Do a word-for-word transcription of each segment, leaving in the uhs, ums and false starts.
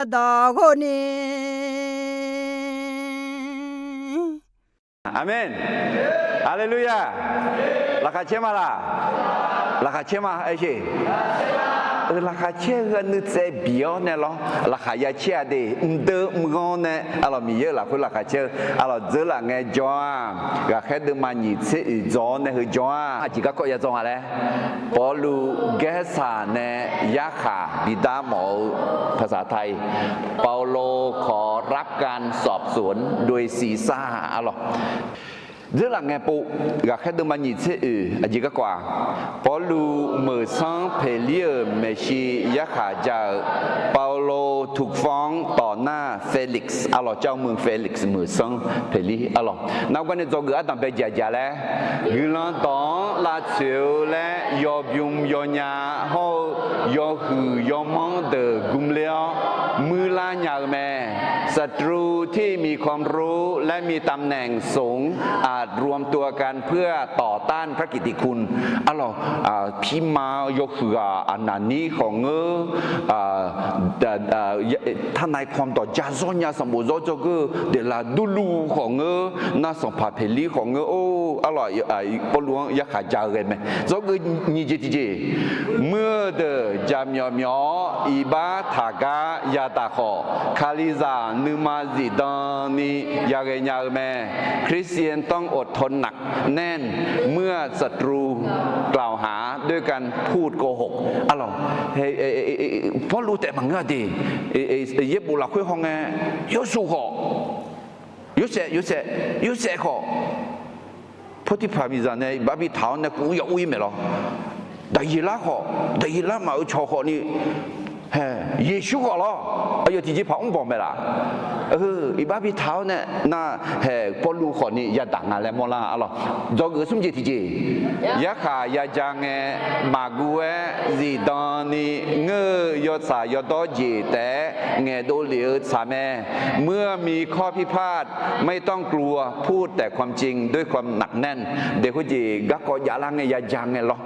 yadaq ghawrni. Aqmeq. Haleluya. Laqkhaq caer ma laq? Laqkhaq caer ma, aer sher. Laqkhaq caer-eu nuitsaev biq-awr nae lawr, laqkhaq ya caer-a de, mqdeuv mqghanr nae, arlawq, Miqyaer-euq lafkhoer laqkhaq caer-eu, arlawq, dzeurlaf ngae jawr-aq, ghaqkhaer deuvma nyiq tser oeq dzaw-awr nae heu jawr-aq, aqjeq garkawv ya dzaw nga laer, Pawrluv gaersaq nae yarkhaq bidar mawf-eu ภาษาไทย เปาโลขอรับการสอบสวนโดยซีซ่าร์ arlawq. Dzeurlaf ngae pov, ghaqkhaer deuvma nyiq tser oeq, aqjeq garkawv-aq, Pawrluv meuqsanr Peqlir-euq maeqshi yarkhaq ja-euq, เปาโลถูกฟ้องต่อหน้าเฟลิกซ์ arlawq, เจ้าเมืองเฟลิกซ์ meuqsanr Peqlir arlawq. Nargar nae dzawgeuf ardanqbae jaqjaq laer, guiqlanq dawq-anr lavtsoeq-eu laer yawbymr yawnya hawr-eu yawhuiq yawmanr deuq gmler-awr, muirlar nya-eu mae. ศัตรูที่มีความรู้และมีตำแหน่งสูงอาจรวมตัวกันเพื่อต่อต้านพระกิตติคุณ arlawq, pirma-eu yawhuiq-aq, aqnaqnir khawf ngeur, ทนายความ dawq ja zawr nya sanqbof zawr dzawgeuf-eu daeqlaf durluv khawf ngeur, nar sanqpaq Peqlir khawf ngeur, or, arlawq, Pawrluv-anr yarkhaq ja-eu ghae mae. Dzawgeuf nyiq jeq tiqjeq, muir-eu deuq jaqmyawf myawf-awr iqbax taqgar yadaq khawf, Kalizaq nuima zifdan ni yaghae nya-eu mae. คริสเตียนต้องอดทนหนักแน่นเมื่อศัตรูกล่าวหาด้วยการพูดโกหก Arlawq, Pawrluv taef maqngeur-a de, yaerbof lafkhoer hawngae, yawshuif khawf, yawshaef, yawshaef, yawshaef khawf, Pawrtirpaq miqzaq nae iqbax bitaq-awr nae kuv ya ur-ir maeq lawr. Daqyeqlar khawf, Daqyeqlar maf-euq cawq khawfni, hae, Yeqsur khawf lawr. Aqyawf tiqjeqpaq mr bawq maeq laf? Iqbax bitaq-awr nae nar, hae, Pawrluv khawfni yadaq nga laer mawrlar arlawq. Dzawgeuf smr jeq tiqjeq, yarkhaq yaja ngae, maqguv-aer zifdan ni ngeur-eu yawtsaq yawdawr jeq taef-aer ngaeqdov lef-eu tsaq mae. เมื่อมีข้อพิพาทไม่ต้องกลัว พูดแต่ความจริงด้วยความหนักแน่น de khoerjeq garkawv javlar ngae yaja ngae lawr.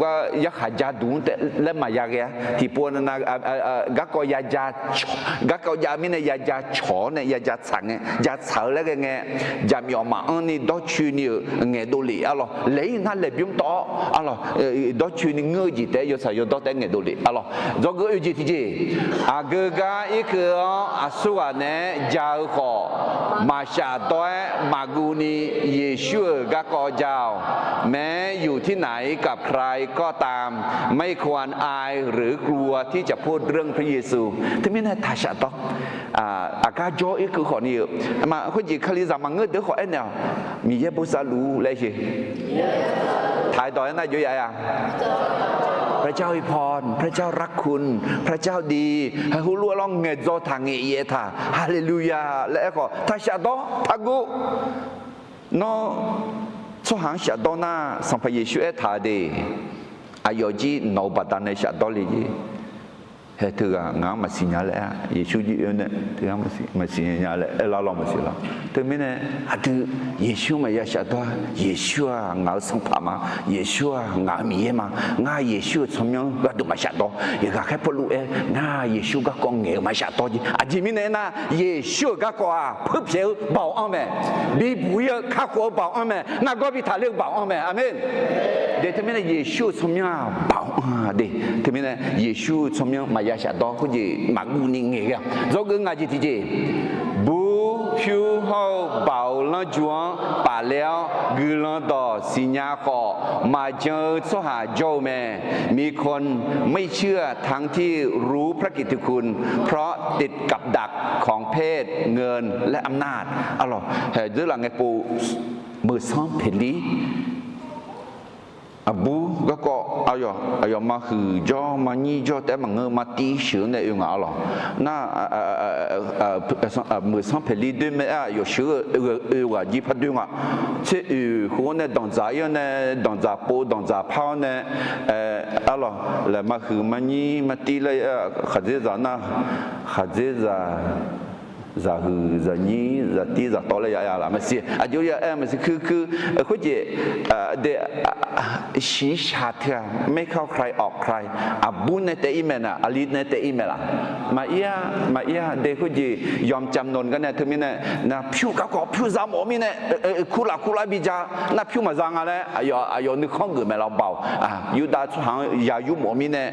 Gar yarkhaq ja duq-anr taef laer maqya ghae-a. Tiqpov nav garkawv yaja, garkawv jav mirnae yaja cawq-awr nae yaja tsaq ngae, ja tsaq-eu laer ghae ngae, jaqmyawf maqanr ni dawrcoeni-euq ngaeqdov lef arlawq. Laeq-ir nar laeqbymr tawv-awr arlawq, dawrcoeni ngeur-eu jeq taef-aer yawtsaq yawdawr taef-aer ngaeqdov lef arlawq. Dzawgeuf oe jeq tiqjeq, aqgeu gar irkeuv-awr aqsurghaq naeq-aer ja-eu khawf, maqshaf dawr-aer maqguv ni Yeqsur-euq garkawv ja-awq. แม้อยู่ที่ไหนกับใครก็ตาม ไม่ควรอายหรือกลัวที่จะพูดเรื่องพระเยซู Teumirnae taqshaf dawr. Aqgar jawr irkeuv khawfni-eu, khoerjeq Kalizaq maqngeur deuq khawf aernaeq-awq. Miqyaer bosav luf-ur laer sher. Taq-aer dawq-aer nar jov ya-a. พระเจ้าอวยพร พระเจ้ารักคุณ พระเจ้าดี haeq heulof-aer lawr ngaeqdzaw taq ngaeq yaev taq, haleluya laer aerkhawf taqshaf dawr taqguv. Nawr tsawrhaq-anr shafdawr nar, Sanqpaq Yeqsur aertaq-eu de, aqyawf jir nawq-eu baqdanae shafdawr le jeq. Hae teughaq ngaq-anr maqsiq nya laer-a, Yeqsur jir oe nae teughaq maqsiq nya laer aerlar lawr maqsiq lawr. Teumirnae aqdui Yeqsur maqya shafdawr-a. Yeqsur-aq ngaq-euq Sanqpaq ma. Yeqsur-aq ngaq-euq Miqyaer ma. Ngar Yeqsur-euq tsawrmyanr gharduq maqshaf dawr. Ghaqkhaer Pawrluv aer, ngar Yeqsur garkawv ngaeq-eu maqshaf dawr jeq. Aqjeq mirnae aernar, Yeqsur-euq garkawv-aq, puirpyaeq-eu baoq-anr mae. Bibuq-ir-eu kakhof-eu baoq-anr mae. Nargawr bi taqler-eu baoq-anr mae. Aqmeq. De teumirnae Yeqsur-euq tsawrmyanr-aq baoq-anr de. Teumirnae Yeqsur-euq tsawrmyanr maqya shafdawr khoerjeq maqguv ni ngaeq ghae-a. Dzawgeuf ngaq jeq tiqjeq, bur pyur hawr-eu baoq-eu lanrju-anr pafler-awr guiqlanq dawq siqnya khawf, maqjan-eu tsawrhaq jawr-eu mae. มีคนไม่เชื่อทั้งที่รู้พระกิตติคุณ เพราะติดกับดักของเพศ เงิน และอำนาจ Arlawq, haeq dzeurlaf ngae pov, meuqsanr Peqlir aqbur garkawv aqyawf, aqyawf ma huiq jawr ma nyir jawr taef-aer maqngeur, ma tiv sheuq-anr nae oe ngaq arlawq. Nar, meuqsanr Peqlir doer mae-aer aqyawf sheuq-eu oe ghaq jir par doer nga. Tser oeq khof-anr nae danqdzaq-ir-awr nae, danqdzaq pov danqdzaq par-awr nae, arlawq, laeq ma huiq ma nyir ma tiv laer, khaqdzerzaq nar, khaqdzerzaq zaqhuiq zaqnyir zaqtir zaqtawv laer ya ya laf maqsiq, aqjox ya aer maqsiq, kuir kuir khoerjeq de, shiqshaq teu-aq ไม่เข้าใครออกใคร, aqbur nae taef-ir maeq nar aqli nae taef-ir maeq laf. Maqir-a, maqir-a de khoerjeq yawmcamq nawq gar nae teumirnae, nar pyur garkawv pyur za mawf-eu mirnae, kurlaf kurlar bi ja, nar pyur maqza nga laer aqyawf nuikhanr geuf maeq laf baoq. Yurdav tsawrhaq-anr ya yur mawf-eu mirnae,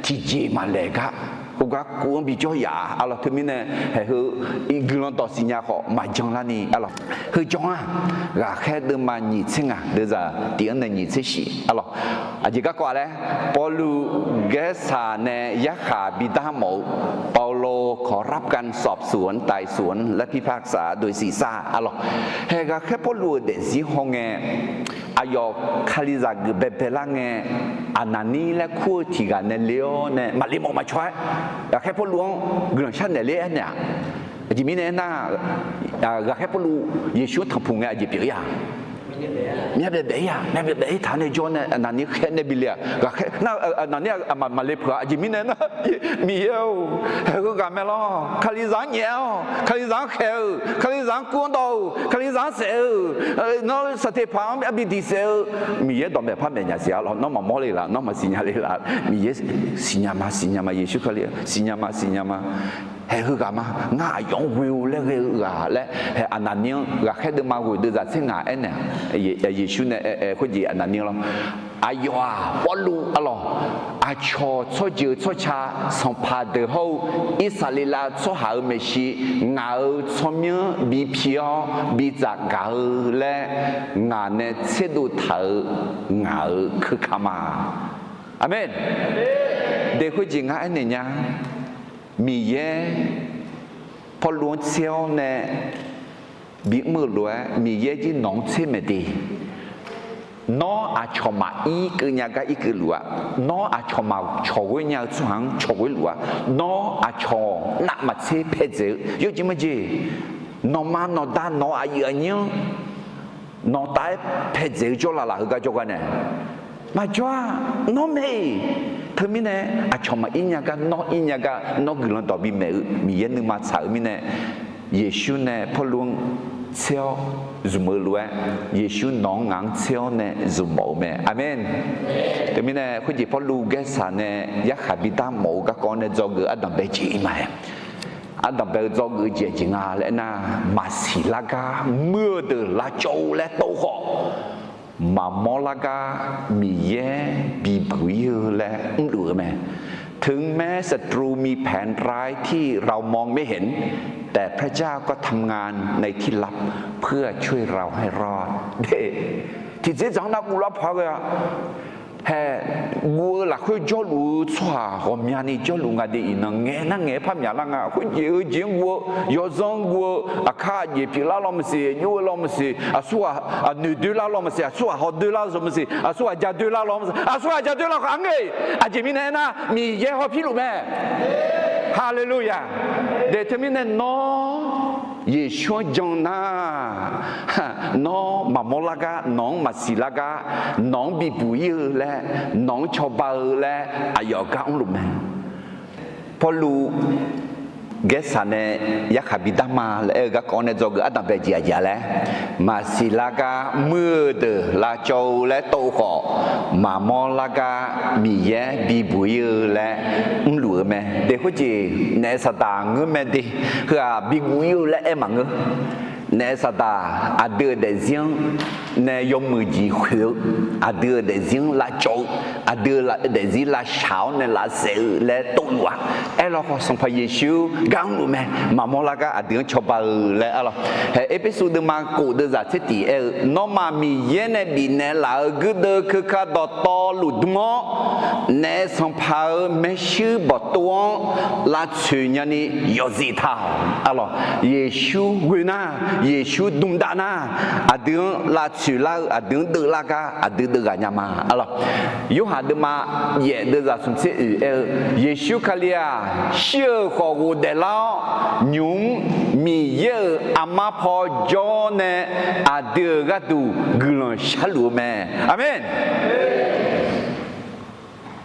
tiqjeq maqlaeq gar, khoergar kuv-anr bijawr yaf-a lawq. Teumirnae haeq-eu guiqlanq dawq siqnya khawf maqjan larni-a lawq. Heu jawr-anr ghaqkhaer deuvma nyiq tser ngaq deuvzaq tiq-anr nae nyiq tser shif-a lawq. Aqjeq garkawv-a laer, Pawrluv Gaersaq nae yarkhaq bidar mawf-eu, เปาโลขอรับการสอบสวนไต่สวนและพิพากษาโดยเสียทราบ-a lawq. Haeq ghaqkhaer Pawrluv-euq daefzir hawngae, aqyawf Kalizaq geuf baebae lar ngae, Aqnaqnir laer kur-eu tiq ghaq nae le-awr nae maqle mawf maqcaw-aer, ghaqkhaer Pawrluv-anr guiqlanq sharnaeq ler-aer naeq-aq, aqjeq mirnae aernar, ghaqkhaer Pawrluv Yeqsur-anr tanqpuq ngae aqjeq pyeuf-ir-a, myavbaef baef-ir-a, myavbaef baef-ir taq nae jawr nae Aqnaqnir khaer nae bi le-aq, ghaqkhaer nar Aqnaqnir-aq maqle peuq-a. Aqjeq mirnae nar, Miqyaer-or, haeq heughaq mae lawr, Kalizaq-anr nyaef-awr, Kalizaq-anr khaeq-eu, Kalizaq-anr kur-anr dawv-eu, Kalizaq-anr saef-eu, nawr Saqteqpaq-anr arbi diq saef-eu, Miqyaer dawqmaeq par maeq nya siq-a lawq. Nawr maqmawr le laf, nawr maqsiqnya le laf, Miqyaer siqnya ma, siqnya ma, Yeqsur Kali siqnya ma, siqnya ma. Haeq heughaq ma, ngar aqyawf-anr ghoe-eu laer ghae-eu ghaq laer, haeq Aqnaqnir-anr ghaqkhaer deuvma ghoeq deuvzaq tser ngaq aernaeq-a, Yeqsur nae aer-aer khoerjeq Aqnaqnir-anr lawr, aqyawf-aq Pawrluv-a lawq, aqcawq tsawrjeuq tsawrca sanqpaq deuq hawr-eu Irsaqleqlav tsawrhaq-euq maeqshi ngaq-euq tsawrmyanr bi pi-awr bi tsafgaq-eu laer ngaq nae tserdov taq-euq ngaq-euq keuka ma. Aqmeq. De khoerjeq ngar aernaeq nya, Miqyaer Pawrluv-anr tser-awr nae bimr-eu lof-aer Miqyaer jir nawq-anr tser maeq de. Nawr aqcawq maqir keuv nya gar irkeuv luf-a. Nawr aqcawq maqcawq ghoer nya-eu tsawrhaq-anr cawq ghoer luf-a. Nawr aqcawq navmaqtser paedzaeq-eu yawjeq majeq, nawqma nawqda nawq-eu aqyuif aqnyir-anr nawq taf-aer paedzaeq-eu jawrlaf laf heugar jawrgar nae maqjawr-a. Nawr mae-iq, teumirnae aqcawq maqir nya gar nawr ir nya gar nawr guiqlanq dawq bimaeq-eu Miqyaer nuima tsaq-euq mirnae, Yeqsur nae Pawrluv-anr tser-awr zmq-eu lof-aer, Yeqsur nawq-anr ngaq-anr tser-awr nae zmq mawf-eu mae. Aqmeq. Teumirnae khoerjeq Pawrluv Gaersaq nae yarkhaq bidar mawf-eu garkawv nae dzawgeuf ardanqbae jeq-ir ma-aer, ardanqbae-eu dzawgeuf jeq aqjeq nga laer aernar, maqsiq lar gar muir-eu deuq lavcawv-eu laer tov khawf, maqmawr lar gar Miqyaer bibuq-ir-eu laer mrluf-eu mae. ถึงแม้ศัตรูมีแผนร้ายที่เรามองไม่เห็น แต่พระเจ้าก็ทำงานในที่ลับเพื่อช่วยเราให้รอด Tiqdzerdzaq-anr nar guvlar paq ghae-a. Hae, guv-eu lafkhoer jawrluf-eu tsawrhaq ghawqmyani jawrluf nga de. Iqnan ngaeq nar ngaeq-aer par myaqlar nga. Khoerjeq-eu jeq-anr guv-eu, yawzanr guv-eu, aqkar aqjeq pyeuflar law maqsiq, jov-eu law maqsiq, aqsurghaq noeq doerlar law maqsiq, aqsurghaq hawdoerlar law maqsiq, aqsurghaq ja doerlar law maqsiq, aqsurghaq ja doerlar khawf arngeur-iq. Aqjeq mirnae aernar, Miqyaer hawpir luf mae. Haleluya. De teumirnae nawr Yeqsur-anr jan nar, nawr maqmawr lar gar, nawq-anr maqsiq lar gar, nawq-anr bibuq-ir-eu laer, nawq-anr cawba-eu laer, aqyawf gar mrluf mae. Pawrluv Gaersaq nae yarkhaq bidar ma laer aer-eu garkawv nae dzawgeuf ardanqbae jeq aqjeq-a laer, maqsiq lar gar muir-eu deuq lavcawv-eu laer tov khawf, maqmawr lar gar Miqyaer bibuq-ir-eu laer mrluf-eu mae. De khoerjeq naef saqdaq ngeur mae de. Heu-aq bibuq-ir-eu laer aer maqngeur. Naef saqdaq aqdui-euq daefzir-anr nae yawmuiq jeq khoeq-eu, aqdui-euq daefzir-anr lavcawv-eu, aqdui-euq daefzir lavshaq-awr nae lavsaef-eu laer tov luf-a. Aerlawkhawf Sanqpaq Yeqsur gar mrluf mae. Maqmawr lar gar aqdui-anr cawba-eu laer aer lawq. Hae Erpersu deuvma kof deuvzaq tser tiq aer-eu, nawmaf Miqyaer nae bifnaeq laf-euq guirdeuv keuka dawqtawvluf dm-awr, naef sanqpaq-euq maershuir bawqtov-anr lavtsoeq nyani yawzif taq-awq. Arlawq, Yeqsur ghoe nar, Yeqsur dmdav nar, aqdui-anr lavtsoeq lar-eu, aqdui-anr deuvlar gar aqdui deuvghaq nya ma. Arlawq, Yorhaq deuvma yaef deuvzaq smq tser oeq aer-eu, Yeqsur Kali-aq, shir-euq khawf ghofdaef lar-awr, nymq-mr Miqyaer-euq armar paw jawr-awr nae aqdui-euq gharduq guiqlanq sharluf-eu mae. Aqmeq.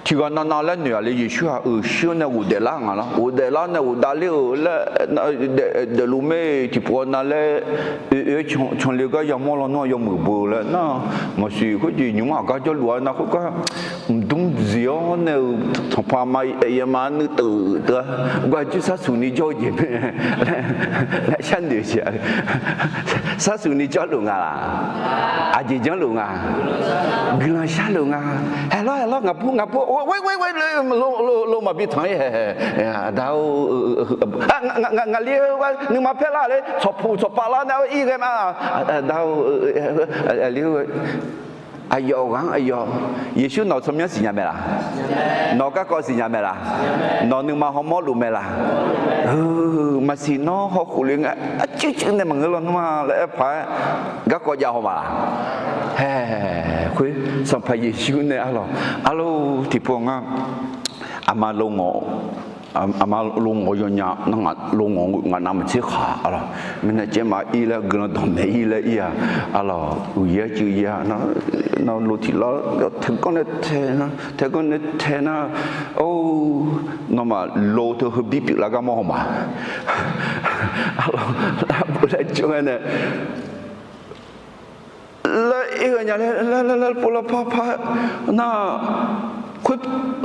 Tiqghaq navnav laer noeq-aq le, Yeqsur-aq uiqshir-awr nae ghofdaef lar nga lawr. Ghofdaef lar nae ghofdav ler-euq laer, daefluf mae tiqpov nav laer oe oe-aer canle gar yamawr lawnmr-aq yawmuiq beu laer nar, maqsiq khoerjeq nymq-mr aqgar jawrluf-a nar khoergar mqdmr dziq-awr nae-euq tanqpaq ma yaef ma nuiteuq teu-a, gar jir sharsuq ni jawr-eu jeq mae laer sharnoeq siq-a. Sharsuq ni jawrluf nga laq? Aqjeq janrluf nga? Guiqlanq sharluf nga? Haeqlawr haeqlawr, ngaqbur ngaqbur, oe oe, lo maqbi tanq-ir hae. Aqda-or, ngaqli-eu nuima paer lar le, tsawqpuq tsawqpav lar nae ir ghae ma. Aqda-or, aqli-or, aqyawf ghaq-anr aqyawf, Yeqsur nawq tsawrmyanr siqnya mae laq? Nawq garkawv siqnya mae laq? Nawq nuima hawmawr luf mae laq? Maqsiq nawr hawkhof le nga, arcuir cuir nae maqngeur lawnmr-a laer aer paq-aer garkawv jav haw ma laq? Haeq, khoer Sanqpaq Yeqsur nae arlawq, arlawr tiqpov ngar aqma lo ngawq, aqma lo ngawq yawnya nar ngaq lo ngawq ngaq navmaqtser khaq arlawq. Mirnae caev maf ir laer guiqlanq dawqmaeq ir laer ir-a arlawq. Uqyaer cuiv ya nar, lo tiq lar taeganr nae tae nar, taeganr nae tae nar, or, nawmaf lo teu heubir pyeuflar gar mawr haw ma. Arlawq, lar beu laer jawr-aer nae laer ir ghae nya laer laer laer pov lar par par nar, khoer,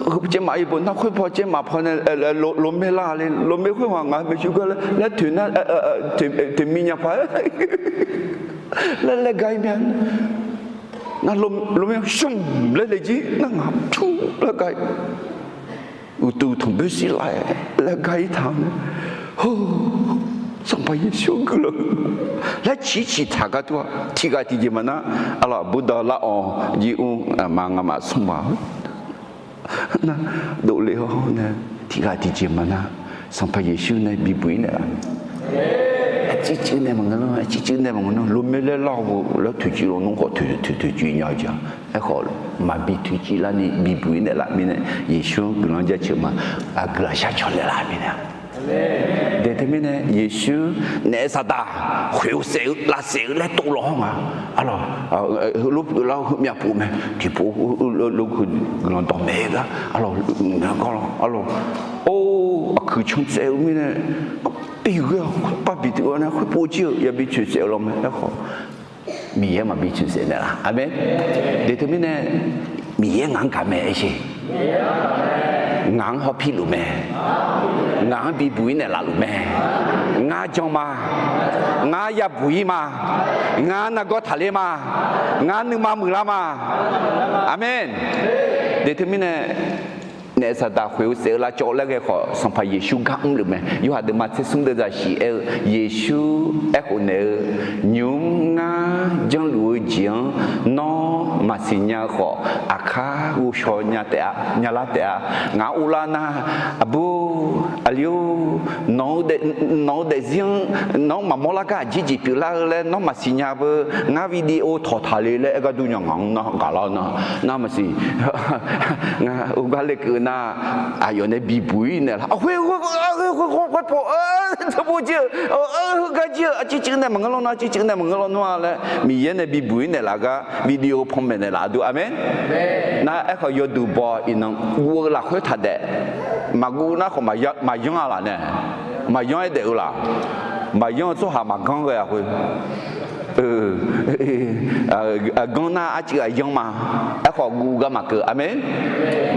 heu caev maf ir beu nar khoer paw caev maf paw nae lo maer lar le, lo maer khoer haq ngaq-euq maeqshi gar laer laer toeq nar, toeqmi nya paq laer laer gar ir mya nar, lo maer shmq laer le jir nar ngaq pyur laer gar ir. Uqduq tanqboer shir lar-aer laer gar ir taq-anr nae, Hawr, Sanqpaq Yeqsur guiqlanq laer ciqciq taq gar tur-a. Tiqghaq tiqjeq maqnar, arlawq, aqbur dawq lar-awq jir mr, aqma ngamaf smr ma nar, dovle-awr nae, tiqghaq tiqjeq maqnar, Sanqpaq Yeqsur nae bibuq-ir naeqlaf. Arcuir cuir nae maqngeur nar, arcuir cuir nae maqngeur nar, lo maer laer lar-awq laer toeqciv lawnmr khawf toeq toeq toeqciv nya-eu jeq-a. Aerkhawf maqbi toeqciv larni bibuq-ir naeqlaf mirnae, Yeqsur-anr guiqlanq jaceuq ma. Aqguiqlaq shar cawq naeqlaf mirnae Deuq teumirnae Yeqsur naef saqdaq khoeq-eu saef-eu lavsaef-eu laer tov law hawr nga. Arlawq, heulof pyeuflar-eu heumyav pov mae tiqpov, guiqlanq dawqmaeq-eu gar arlawq, naeq gar lawr arlawq. Or, aqkuiq can tsaev-eu mirnae, bi ghoe-awr par bi teuv-awr nae khoerpov jir-euq yabi toeq saef-eu law mae. Aerkhawf Miqyaer maqbi toeq saef naeqlaf. Aqmeq. Deuq teumirnae Miqyaer ngaq-anr gaq mae aer sher. Ngaq-anr hawpir luf mae. Ngaq-anr bibuq-ir naeqlaf luf mae. Ngar jan ma. Ngar yabuq-ir ma. Ngar nargawr taqler ma. Ngar nuima muiqlar ma. Aqmeq. Deuq teumirnae naef saqdaq khoeq-eu saef-eu lavcawv-eu laer ghae khawf, Sanqpaq Yeqsur gar mrluf mae. Yorhaq deuvma tser smr deuv zaqsiq aer-eu, Yeqsur aerkhof naeq-eu, Nymq-mr ngar janrluf-eu jeq-anr nawr maqsiq nya-eu khawf, aqkar ghovshaw nya taef-a, nyalar taef-a. Ngaq-anr uvlar nar, aqbur, aqli-or, nawq-eu daefzir-anr nawq-anr maqmawr lar gar aqjeq jeq pyeuflar-eu laer nawr maqsiq nya beu. Ngar video tawq taq le laer aer gar dur nya ngaq-anr nar gaqlar-eu nar, nar maqsiq. Ngar uvgar lekeuv nar, aqyawf nae bibuq-ir naeqlaf, khoer, khoer pov, teu pov jir-eu, heugar jir-eu, aqcuiv cuiv nae maqngeur lawnmr, aqcuiv cuiv nae maqngeur lawnmr-a laer Miqyaer nae bibuq-ir naeqlaf gar video panmaeq naeqlaf dur. Aqmeq. Nar aerkhawf yawduq baw iqnan guv-eu lafkhoer taq daef. Maqguv nar khawf maqyanr-a laf nae, maqyanr-aer daef-eu laf. Maqyanr-eu tsawrhaq maqganr ghae-a khoer. Ganr nar arcuiv aqyanr ma. Aerkhawf guv gar maqkeuv. Aqmeq.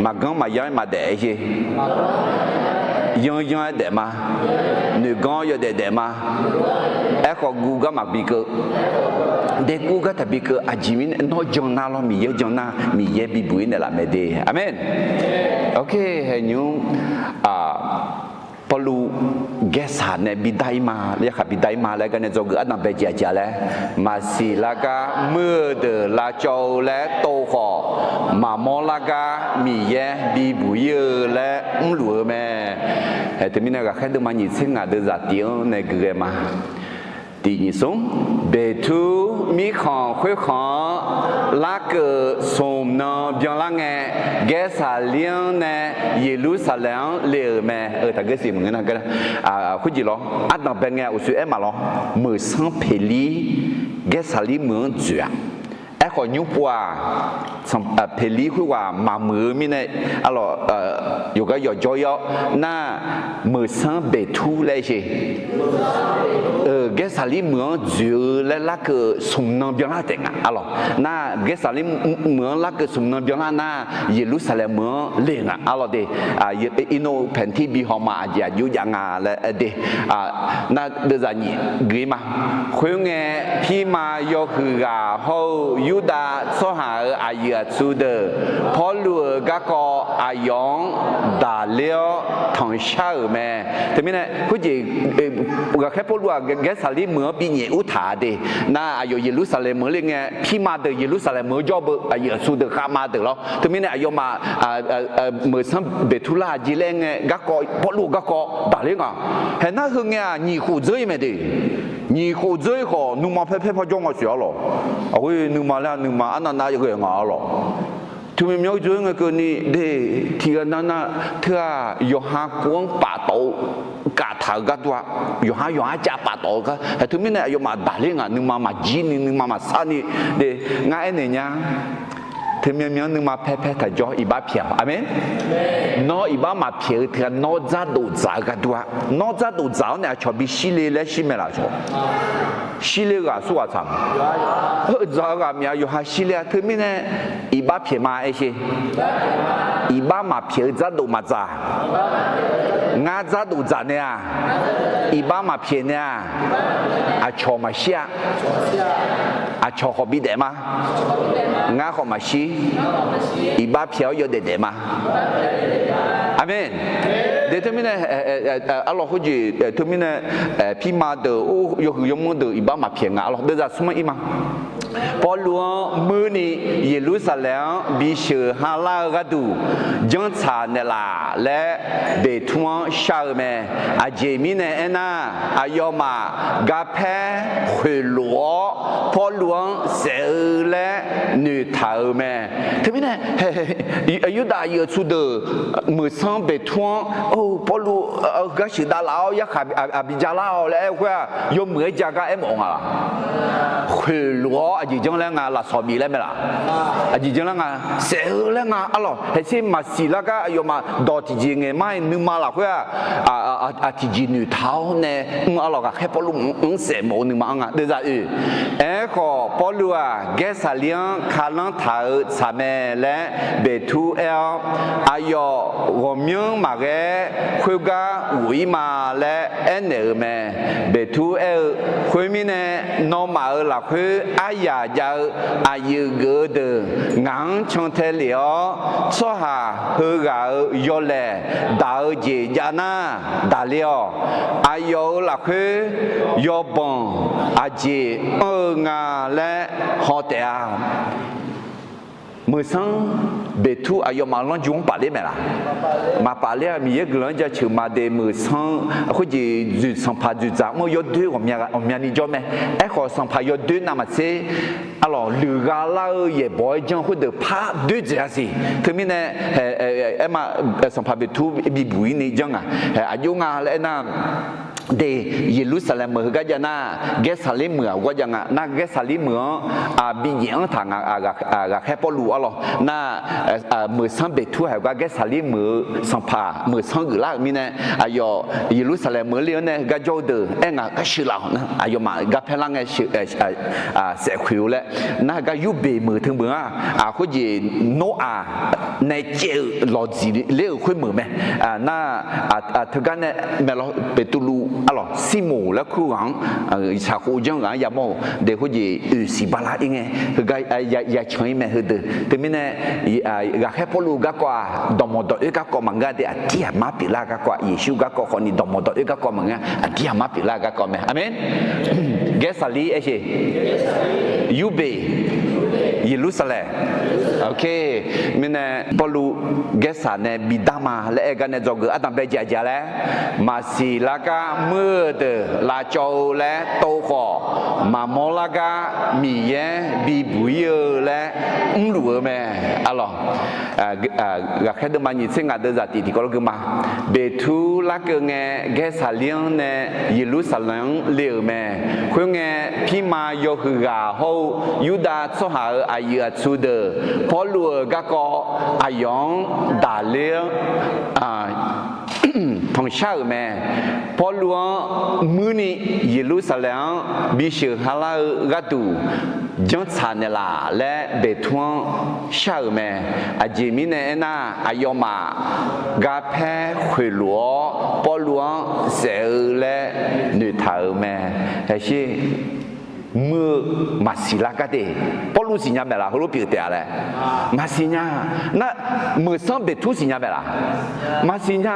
Maqganr maqyanr-aer maqdaef-aer sher. Yanr yanr-aer daef ma. Noeqganr yawdaef daef ma. Aerkhawf guv gar maqbi keuv. Daeguv gar taqbi keuv. Aqjeq mirnae nawr jan nar lawr, Miqyaer jan nar, Miqyaer bibuq-ir naeqlaf mae de. Aqmeq. Oke, haeqnymr Pawrluv Gaersaq nae bidar-ir ma, yarkhaq bidar-ir ma laer gar nae dzawgeuf ardanq bae jeq aqjeq laer, maqsiq lar gar muir-eu deuq lavcawv-eu laer tov khawf, maqmawr lar gar Miqyaer bibuq-ir-eu laer mrluf-eu mae. Haeq teumirnae ghaqkhaer deuvma nyiq tser ngaq deuv zaqtif-anr nae gui ghae ma. Tiq nyiq smr, beqtur mirkhanq khoerkhanq-anr larkeuv smq nan byanlar ngae, Gaersaqlir-anr nae Yeqlursaqlaeq-anr le-euq mae. Taqgeursiq maqngeur nar, khoerjeq lawr, ardanq bae ngae uqshoe aer maq lawr, meuq sanr peqlir Gaersaqlir meuq-anr dzoeq-a. Aerkhawf nymr pov-aq, Peqlir khoerghaq maqmuiq-eu mirnae, arlawq, yawqgar yawqjawr ir-awr nar, Meuqsanr Beqtur laer sher. Gaersaqlir meuq-anr dzoeq-eu laer larkeuv-eu smq nan byanlar taef nga, arlawq. Nar, Gaersaqlir meuq-anr larkeuv smq nan byanlar nar, Yeqlursaqlaeq meuq-anr le nga, arlawq de. Irnov paeqtir bi haw ma, aqjeq aqjox jav nga laer de. Nar deuvzaq nyiq geuf ir ma. Khoerngae, pirma yawhuiq ghaq hawr-eu Yurdav tsawrhaq-euq aqyuif aqtsu deuq Pawrluv-euq garkawv aqyawf-anr daqler-awr tanqshar-euq mae. Teumirnae khoerjeq ghaqkhaer Pawrluv-aq Gaersaqlir meuq-anr binyaef urtaq-a de. Nar, aqyawf Yeqlursaqlaeq meuq le ngae, pirma deuq Yeqlursaqlaeq meuq-anr jawr beu, aqyuif aqtsu deuq khavma deuq lawr. Teumirnae aqyawfmaf Meuqsanr Beqtur lar-aq jeq laer ngae, garkawv, Pawrluv-euq garkawv daqler nga. Haeq nar, heu ngae-aq nyiq khof dzeur ir mae de. Nyiq khof dzeur ir khawf, nuima paer paer par jawr nga siq, arlawq. Aqghoer nuima laer-aq, nuima arnav nav ghae nga, arlawq. Teumirnae myanr dzeur ngae keuvni de, tiqghaq nav nar teu-aq, yawqha kov-anr paftawf-eu kaftaq-eu gharduq-a, yawqha yawqha cav paftawf-eu gar. Haeq teumirnae aqyawfmaf daqler nga, nuima maqjir ni, nuima maqsar ni de. Ngar aernaeq nya, teumyanr myanr nuima paer paer taq jawr, iqbax pyaeq-awq. Aqmeq. Nawr iqbax maqpyaeq-eu teughaq, nawr dzardof dzaq-eu gharduq-a. Nawr dzardof dzaq-awr nae aqcawq bishir le laer shir mae laf cawq. Shir le-eu ghaq aqsurghaq tsaq. Heu dzaq-eu ghaq myav yawqha shir ler-a. Teumirnae iqbax pyaeq ma aer sher. Iqbax maqpyaeq-eu dzardof maqdzaq. Ngar dzardof dzaq naeq-aq, iqbax maqpyaeq naeq-aq, aqcawq maqshir-a. Aqcawq khawf bidaef ma. Ngar khawf maqshir. Iqbax pyaeq-awr yawdaef daef ma. Aqmeq. De teumirnae, arlawq khoerjeq teumirnae, pirma deuq, yawhuiq yawmanr deuq iqbax maqpyaeq nga, arlawq deuvzaq smr-anr ir ma. Pawrluv-anr muirni Yeqlursaqlaeq-anr bisheuq ha lar-eu gharduq janrtsaq naeqlaf laer Beqtur-anr shar-eu mae. Aqjeq mirnae aernar, aqyawfmaf garpaer khoeqlof-awr Pawrluv-anr saef-eu laer noeqtaq-euq mae. Teumirnae, Yurdav aqyuif aqtsu deuq Meuqsanr Beqtur-anr, Pawrluv, heugar sheuqdav laf-awr yarkhaq aqbi ja lar-awq laer aer-eu khoer-aq, yawmuiq-aer ja gar aermawf nga laq? Khoeqlof-awr aqjeq janr laer nga, lafsawq bif laer mae laf? Aqjeq janr laer nga, saef-eu laer nga, arlawq. Haeqser maqsiq lar gar aqyawfmaf dawq tiqjeq ngaeq mar-iq nuima lafkhoer-aq, aq tiqjeq noeqtaq-awr nae, mr, arlawq, ghaqkhaer Pawrluv mq-anr saef mawf-eu nuima-anr nga. Deuvzaq oeq. Aerkhawf Pawrluv-aq Gaersaqlir-anr kalanr taq-eu tsaq mae laer Beqtur aer-awr, aqyawf ghawqmyanr maqghae-aer khoergar ghof-ir ma laer aernaeq-euq mae. Beqtur aer-eu, Khoermirnae, nawmaf-euq lafkhoer aryaq jav-eu aqyuif geuf-eu deuq ngaq-anr cantae lef-awr, tsawrhaq heughaq-euq yawlaeq daq-eu jeq jav nar, daqler-awq. Aqyawf-euq lafkhoer yawbanq aqjeq anr-eu nga laer haw taef-a. Meuqsanr Beqtur aqyawfmaf lanrju-anr pafler mae laq? Maqpafler-a. Miqyaer guiqlanq-anr jaceuq ma de. Meuqsanr khoerjeq dzoeq, sanqpaq dzoeqdzaq mr-eu yawdoer ghawqmya ni jawr mae. Aerkhawf sanqpaq yawdoer navmaqtser, arlawq, luiqgha lar-eu yaeqbawq-aer janr khoerdeuq par doer dzaeq-a siq. Teumirnae, aer ma, sanqpaq Beqtur bibuq-ir ni janr ngaq, aqjox nga laer aernar, de, Yeqlursaqlaeq meuq heugar jav nar, Gaersaqlir meuq-aq gar jav nga. Nar Gaersaqlir meuq-anr bijaef-anr taq nga, ghaqkhaer Pawrluv arlawq. Nar, Meuqsanr Beqtur haiq gar Gaersaqlir meuq-eu sanqpaq meuqsanr geuflar-euq mirnae, aqyawf Yeqlursaqlaeq meuq le-anr nae heugar jawr-eu deuq aer ngaq gar sheuqlaf-awq nar, aqyawfmaf garpaer lar ngae saef khoeq-eu laer. Nar heugar Yurbeq meuq teu meuq-a, khoerjeq Noraq nae caev-eu lawqdziq ler-euq khoer meuq mae. Nar, teugar nae maeqlawr Beqtuvluv arlawq Sirmoq laer kur ghaq-anr, shaqkhov janr ghaq-anr yamawr-euq de khoerjeq oeqsiq bala ir ngae heugar yacan ir mae heudeuq. Teumirnae, ghaqkhaer Pawrluv garkawv-aq dawqmawq dawq-oer garkawv maqngeur-a de, aqdir aqmar pyeuflar garkawv-aq, Yeqsur garkawv khawfni dawqmawq dawq-oer garkawv maqngeur-a, aqdir aqmar pyeuflar garkawv mae. Aqmeq. Gaersaqlir aer sher. Yurbeq. Yeqlursaqlaeq. Ok. Mirnae Pawrluv Gaersaq nae bidar ma laer aer gar nae dzawgeuf ardanqbae jaq jaq laer, maqsiq lar gar muir-eu deuq lavcawv-eu laer tov khawf, maqmawr lar gar Miqyaer bibuq-ir-eu laer mrluf-eu mae. Arlawq, ghaqkhaer deuvma nyiq tser ngaq deuvzaq tiq tiqkawv lawr geu ma. Beqtur larkeuv ngae, Gaersaqlir-anr nae Yeqlursaqlaeq-anr le-euq mae. Khoerngae, pirma yawhuiq ghaq hawr-eu Yurdav tsawrhaq-euq Aqyuif aqtsu deuq, Pawrluv-euq garkawv aqyawf-anr daqler-anr tanqshar-euq mae. Pawrluv-anr muirni Yeqlursaqlaeq-anr bisheuq halar-eu gharduq janrtsaq naeqlaf laer Beqtur-anr shar-euq mae. Aqjeq mirnae aernar, aqyawfmaf garpaer khoeqlof-awr Pawrluv-anr saef-eu laer noeqtaq-euq mae. Aqshe muir-eu maqsiq lar gar de. Pawrluv siqnya maeqlaf? Heulof pyeuf taef-a laer maqsiq nya. Nar, meuqsanr Beqtur siqnya maeqlaf? Maqsiq nya.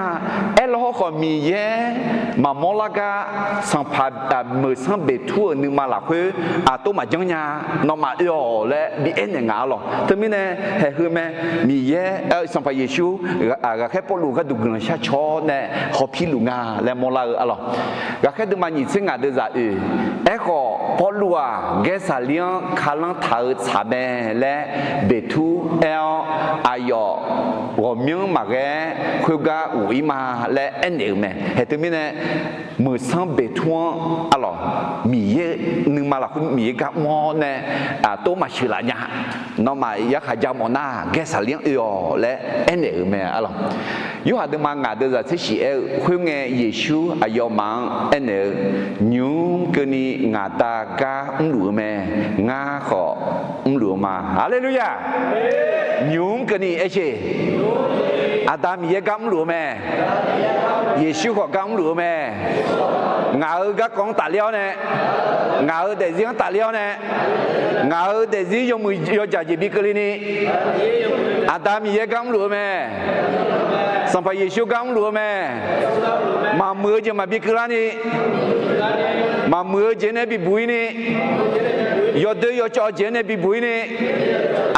Aerlaw hawrkhawf, Miqyaer maqmawr lar gar sanqpaq meuqsanr Beqtur-euq nuima lafkhoer aqtov maqjanr nya. Nawmaf oe-awq laer bi aernaeq nga-a lawq. Teumirnae haeqheu mae. Miqyaer, Sanqpaq Yeqsur ghaqkhaer Pawrluv gharduq guiqlanq shar caw-awr nae hawpirluf nga laer mawrlar-eu-a lawq. Ghaqkhaer deuvma nyiq tser ngaq deuvzaq oeq. Aerkhawf, Pawrluv-aq Gaersaqlir-anr kalanr taq-eu tsaq mae laer Beqtur aer-awr, aqyawf ghawqmyanr maqghae-aer khoergar ghof-ir ma laer aernaeq-euq mae. Haeq teumirnae, meuqsanr Beqtur-anr, a lawq, Miqyaer nuima lafkhoer Miqyaer gar mr-awr nae aqtov maqsheuqlaf nya. Nawmaf yarkhaq ja mawf nar, Gaersaqlir-anr oe-awq laer aernaeq-euq mae, a lawq. Yorhaq deuvma ngaq deuvzaq tser shiq aer-eu, khoerngae Yeqsur aqyawfmaf-anr aernaeq-eu, Nymq-mr keuvni ngaq Da gar mrluf-eu mae. Ngar khawf mrluf-eu ma. Haleluya! Nymq-mr keuvni aer sher. Aqda Miqyaer gar mrluf-eu mae. Yeqsur khawf gar mrluf-eu mae. Ngaq-euq garkawv-anr tafler-awr nae, ngaq-euq daefzir-anr tafler-awr nae, ngaq-euq daefzir yawmuiq yawjaq jeq bi keuvle ni, Aqda Miqyaer gar mrluf-eu mae. Sanqpaq Yeqsur gar mrluf-eu mae. Maqmuiq-eu jeq maqbi keuvlar ni, maqmuiq-eu jeq nae bibuq-ir ni, yawdoer yawcawv jeq-anr nae bibuq-ir ni,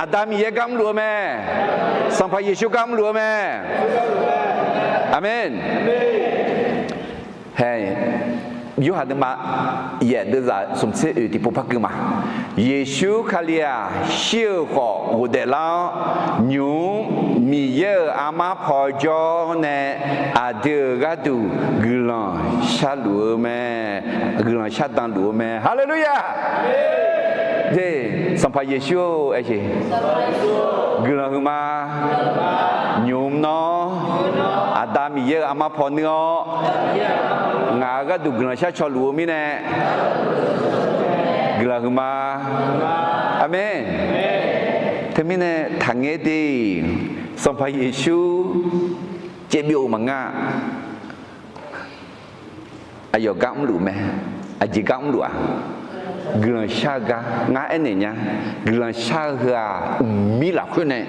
Aqda Miqyaer gar mrluf-eu mae. Sanqpaq Yeqsur gar mrluf-eu mae. Aqmeq. Hae, Yorhaq deuvma yaef deuvzaq smq tser oeq tiqpov par keuv ma. Yeqsur Kali-aq, shir-euq khawf ghofdaef lar-awr, nymq-mr Miqyaer-euq armar paw jawr nae aqdui-euq gharduq guiqlanq sharluf-eu mae. Guiqlanq shardan luf-eu mae. Haleluya! Sanqpaq Yeqsur-or, aer sher. Guiqlanq huiqma. Nymq-mr nawr Aqda Miqyaer-euq armar paw nuir-awr, ngaq-euq gharduq guiqlanq shar caw luf-eu mirnae, guiqlanq huiqma. Aqmeq. Teumirnae taqngaer de, Sanqpaq Yeqsur caevbyov-eu maqngeur-a. Aqyawf gar mrluf mae. Aqjeq gar mrluf-a? Guiqlanq shar-eu gar. Ngar aernaeq nya, guiqlanq shar-eu heu-aq, mqmir lafkhoer nae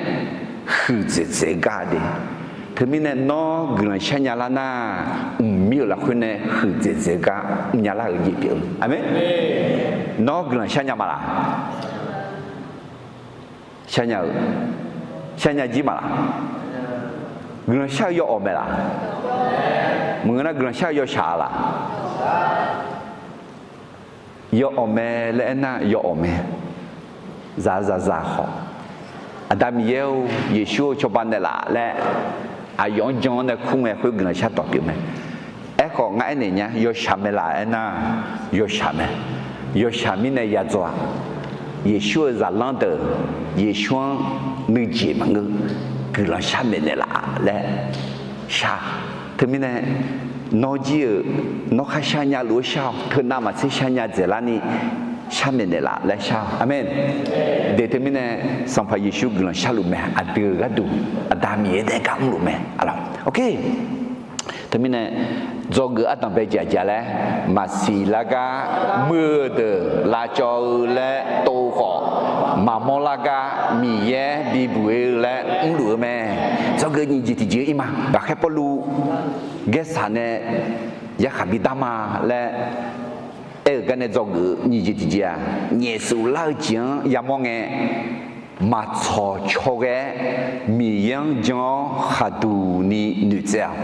huiqdzaeq dzaeq-eu gar de. Teumirnae nawr guiqlanq shar nya lar nar, mqmir-euq lafkhoer nae huiqdzaeq dzaeq-eu gar mrnya lar-euq jeq pyeuf-eu. Aqmeq. Nawr guiqlanq shar nya ma laq? Shar nya-eu, shar nya jir ma laq? Guiqlanq shar-eu yawawq mae laq? Maqngeur nar, guiqlanq shar-eu yawshaq-a laq? Yawawq mae laer aernar, yawawq mae. Zaq-eu zaqzaq khawf, Aqda Miqyaer-or, Yeqsur-or, cawba naeqlaf laer aqyawf-anr jan-awr nae kur ngae, khoer guiqlanq shar dawq pyeuf mae. Aerkhawf, ngar aernaeq nya, yawshaq mae laq aernar, yawshaq mae. Yawshaq mirnae ya dzaw-aq, Yeqsur-euq zaqlanr deuq, Yeqsur-anr nuijeq maqngeur, guiqlanq shar maeqnaeq laf laer shar. Teumirnae nawr jir-euq, nawr khar shar nya luf-eu shar-awq. Teunav maqtser shar nya dzaeqlar ni, shar maeqnaeq laf laer shar-awq. Aqmeq. De teumirnae Sanqpaq Yeqsur guiqlanq sharluf mae. Aqdui-euq gharduq Aqda Miqyaer nae gar mrluf mae, a lawq. Teumirnae dzawgeuf ardanq bae jaqjaq laer, maqsiq lar gar muiq-eu deuq lavcawv-eu laer tov-eu khawf, maqmawr lar gar Miqyaer bibuq-ir-eu laer mrluf-eu mae. Dzawgeuf nyiq jeq tiqjeq-ir ma. Ghaqkhaer Pawrluv Gaersaq nae yarkhaq bidar ma laer aer-euq gar nae dzawgeuf nyiq jeq tiqjeq-aq, nyaefsuf lar-eu jeq-anr yamawr ngae, maqtsawq cawghae-aer Miqyaer-anr jan-awr khaqduq ni noeqtsaev-awq.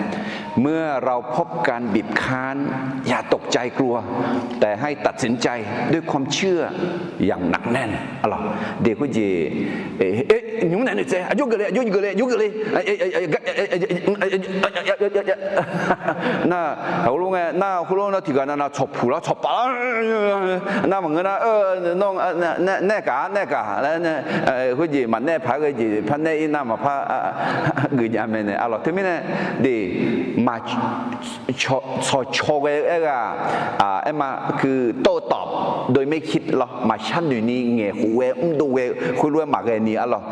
เมื่อเราพบการบีบคั้น อย่าตกใจกลัว แต่ให้ตัดสินใจด้วยความเชื่ออย่างหนักแน่น a lawq. De khoerjeq, e, Nymq mr naeq noeqtsaev, aqjox geufle, aqjox geufle, aqjox geufle. Nar, heulof ngae nar, heulof nar tiqghaq navnav tsawqpuq lar tsawqpaf lar. Nar maqngeur nar, nae, nae gaq, nae gaq laer, khoerjeq maqnaeq paq-aer ghae jeq par naeq-ir nar maqpar geuf jav mae nae arlawq. Teumirnae, de, maq tsawqcaw ghae-eu aer-eu-aq, aer ma, คือโต้ตอบโดยไม่คิด lawr, maqshar noeq ni ngaeqkhof ghae mrdov ghae-eu khoerlof-aer maqghae ni arlawq.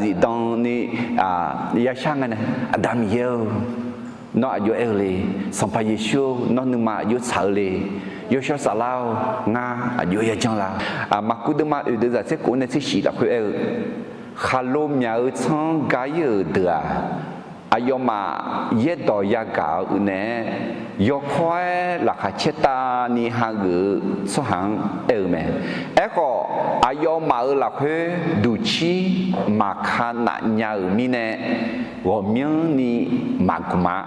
Zifdan ni yashar ngae nae, Aqda Miqyaer-or, nawr aqjox aer-eu le. Sanqpaq Yeqsur-or, nawr nuima aqjox tsaq-eu le. Yawshawr Saflar-or, ngar aqjox yajanr la. Maqkuv deuvma oeq deuq zaq tser kof nae tser shif lafkhoer aer-eu, khaqlo myaq-eu tsanr gar-ir-euq deuq-aq, aqyawfmaf yaerdawq yagaq-eu naeq-aer, yawkawr-aer laqkhaq caertavni hageuf-eu tsawrhaq-anr aer-eu mae. Aerkhawf, aqyawfmaf-euq lafkhoer duqcir maqka naf nya-euq mirnae, ghawqmyanrni maqgmq-a.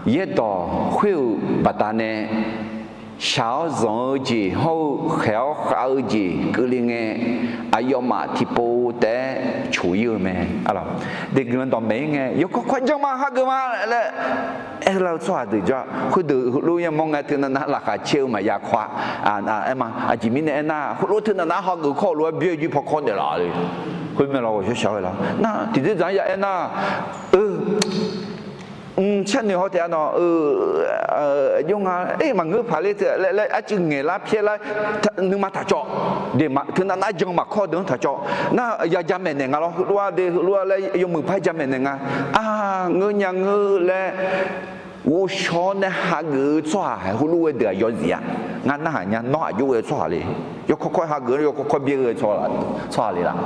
Yaerdawq khoer-euq baqdanae shaq-awr zanq-eu jeq hawr-eu khaeq-awr khav-eu jeq keuvle ngae, aqyawfmaf tiqpov taef-aer coq-ir-eu mae. Deq guiqlanq dawqmaeq-ir ngae, yawkawr kawr janr ma, hageuf ma laer aerlar-eu tsawrhaq deuq jawr-a. Khoerdeuq heulof yamawr ngae, teunav nav laqkhaq caer-eu maqya kawr-a. Aer ma, aqjeq mirnae aernar, heulof teunav nav hageuf kawr lof-aer byaer jir paw kawr naeqlaf le. Khoermirnae lawr ghawqshawr shaq-eu la. Nar tiqdzer dzaq-anr ya aernar, eu, mq, sharnoeq haw taef-a nawq, eu, aqjox nga, e, maqngeur paq ler teu laer arcuiv ngaeqlar pyaerlar, nuima taqcawv. Deq teunav nav jan maqkawr deuq-anr taqcawv. Nar ya jamaeq naeq nga lawr, heulof-aer de, heulof-aer laer yawmuiq par jamaeq naeq nga. A, ngeur nya ngeur laer ghovshaw-awr nae hageuf-eu tsawrhaq heulof ghae deuq-aq yawzif-a. Ngar narhaq nya, nawr aqjox ghae-eu tsawrhaq le. Yawkawr kawr hageuf-awr yawkawr kawr byaer ghae-eu tsawrhaq le laf.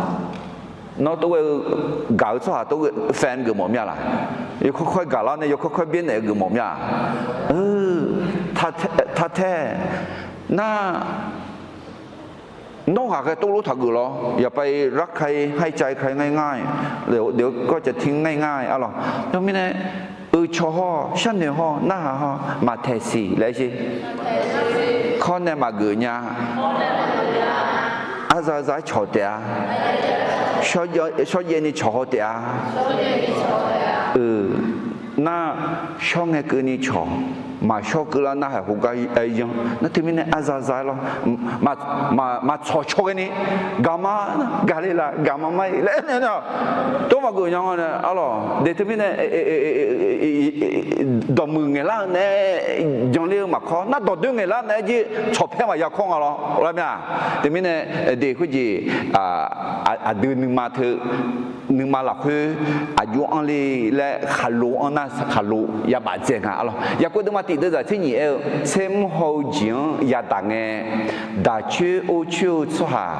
Nawr tov ghae-eu gaq-eu tsawrhaq tov ghae fan geufmawf mir-a laq? Yawkawr kawr gaqlar nae yawkawr kawr byaer naeq-eu geufmawf mir-a? Taq tae. Nar, nawr ghaqghae tov lof taqgeuf lawr. อย่าไปรักใคร ให้ใจใครง่ายๆ เดี๋ยวก็จะทิ้งง่ายๆ arlawq. Teumirnae, eu, cawq hawr, sharnoeq hawr, narhaq hawr, maqtaeq siq laer sher. Kawr nae maqgeuf nya. Arza za-aer cawq taef-a. Shawrjaev ni cawq haw taef-a. Nar, shawr ngae keuvni cawq, maqshawr keuvlar narhaq khoergar yanr. Nar teumirnae arza za-aer lawr, maqtsawq caw ghaeni, gaqma, gaqle laf, gaqma mar-ir laer aernaeq nar, tov maqgeuf nya nga nae arlawq. De teumirnae, dawqmuiq ngaeqlar-eu nae janler-eu maqkawr, nar dawqdoer ngaeqlar nae-aer jir tsawqpaer maqya kawr nga lawr, lar mir-a. Teumirnae, de khoerjeq, aqdui nuima teu, nuima lafkhoer aqjox anr le laer khaqlo anr nar khaqlo yabaf dzae nga arlawq. Yaqkov deuvma tiq deuv zaq tser nyiq aer-eu, tser mr haw-eu jeq-anr yadaq ngae, daq coer or coer-eu tsawrhaq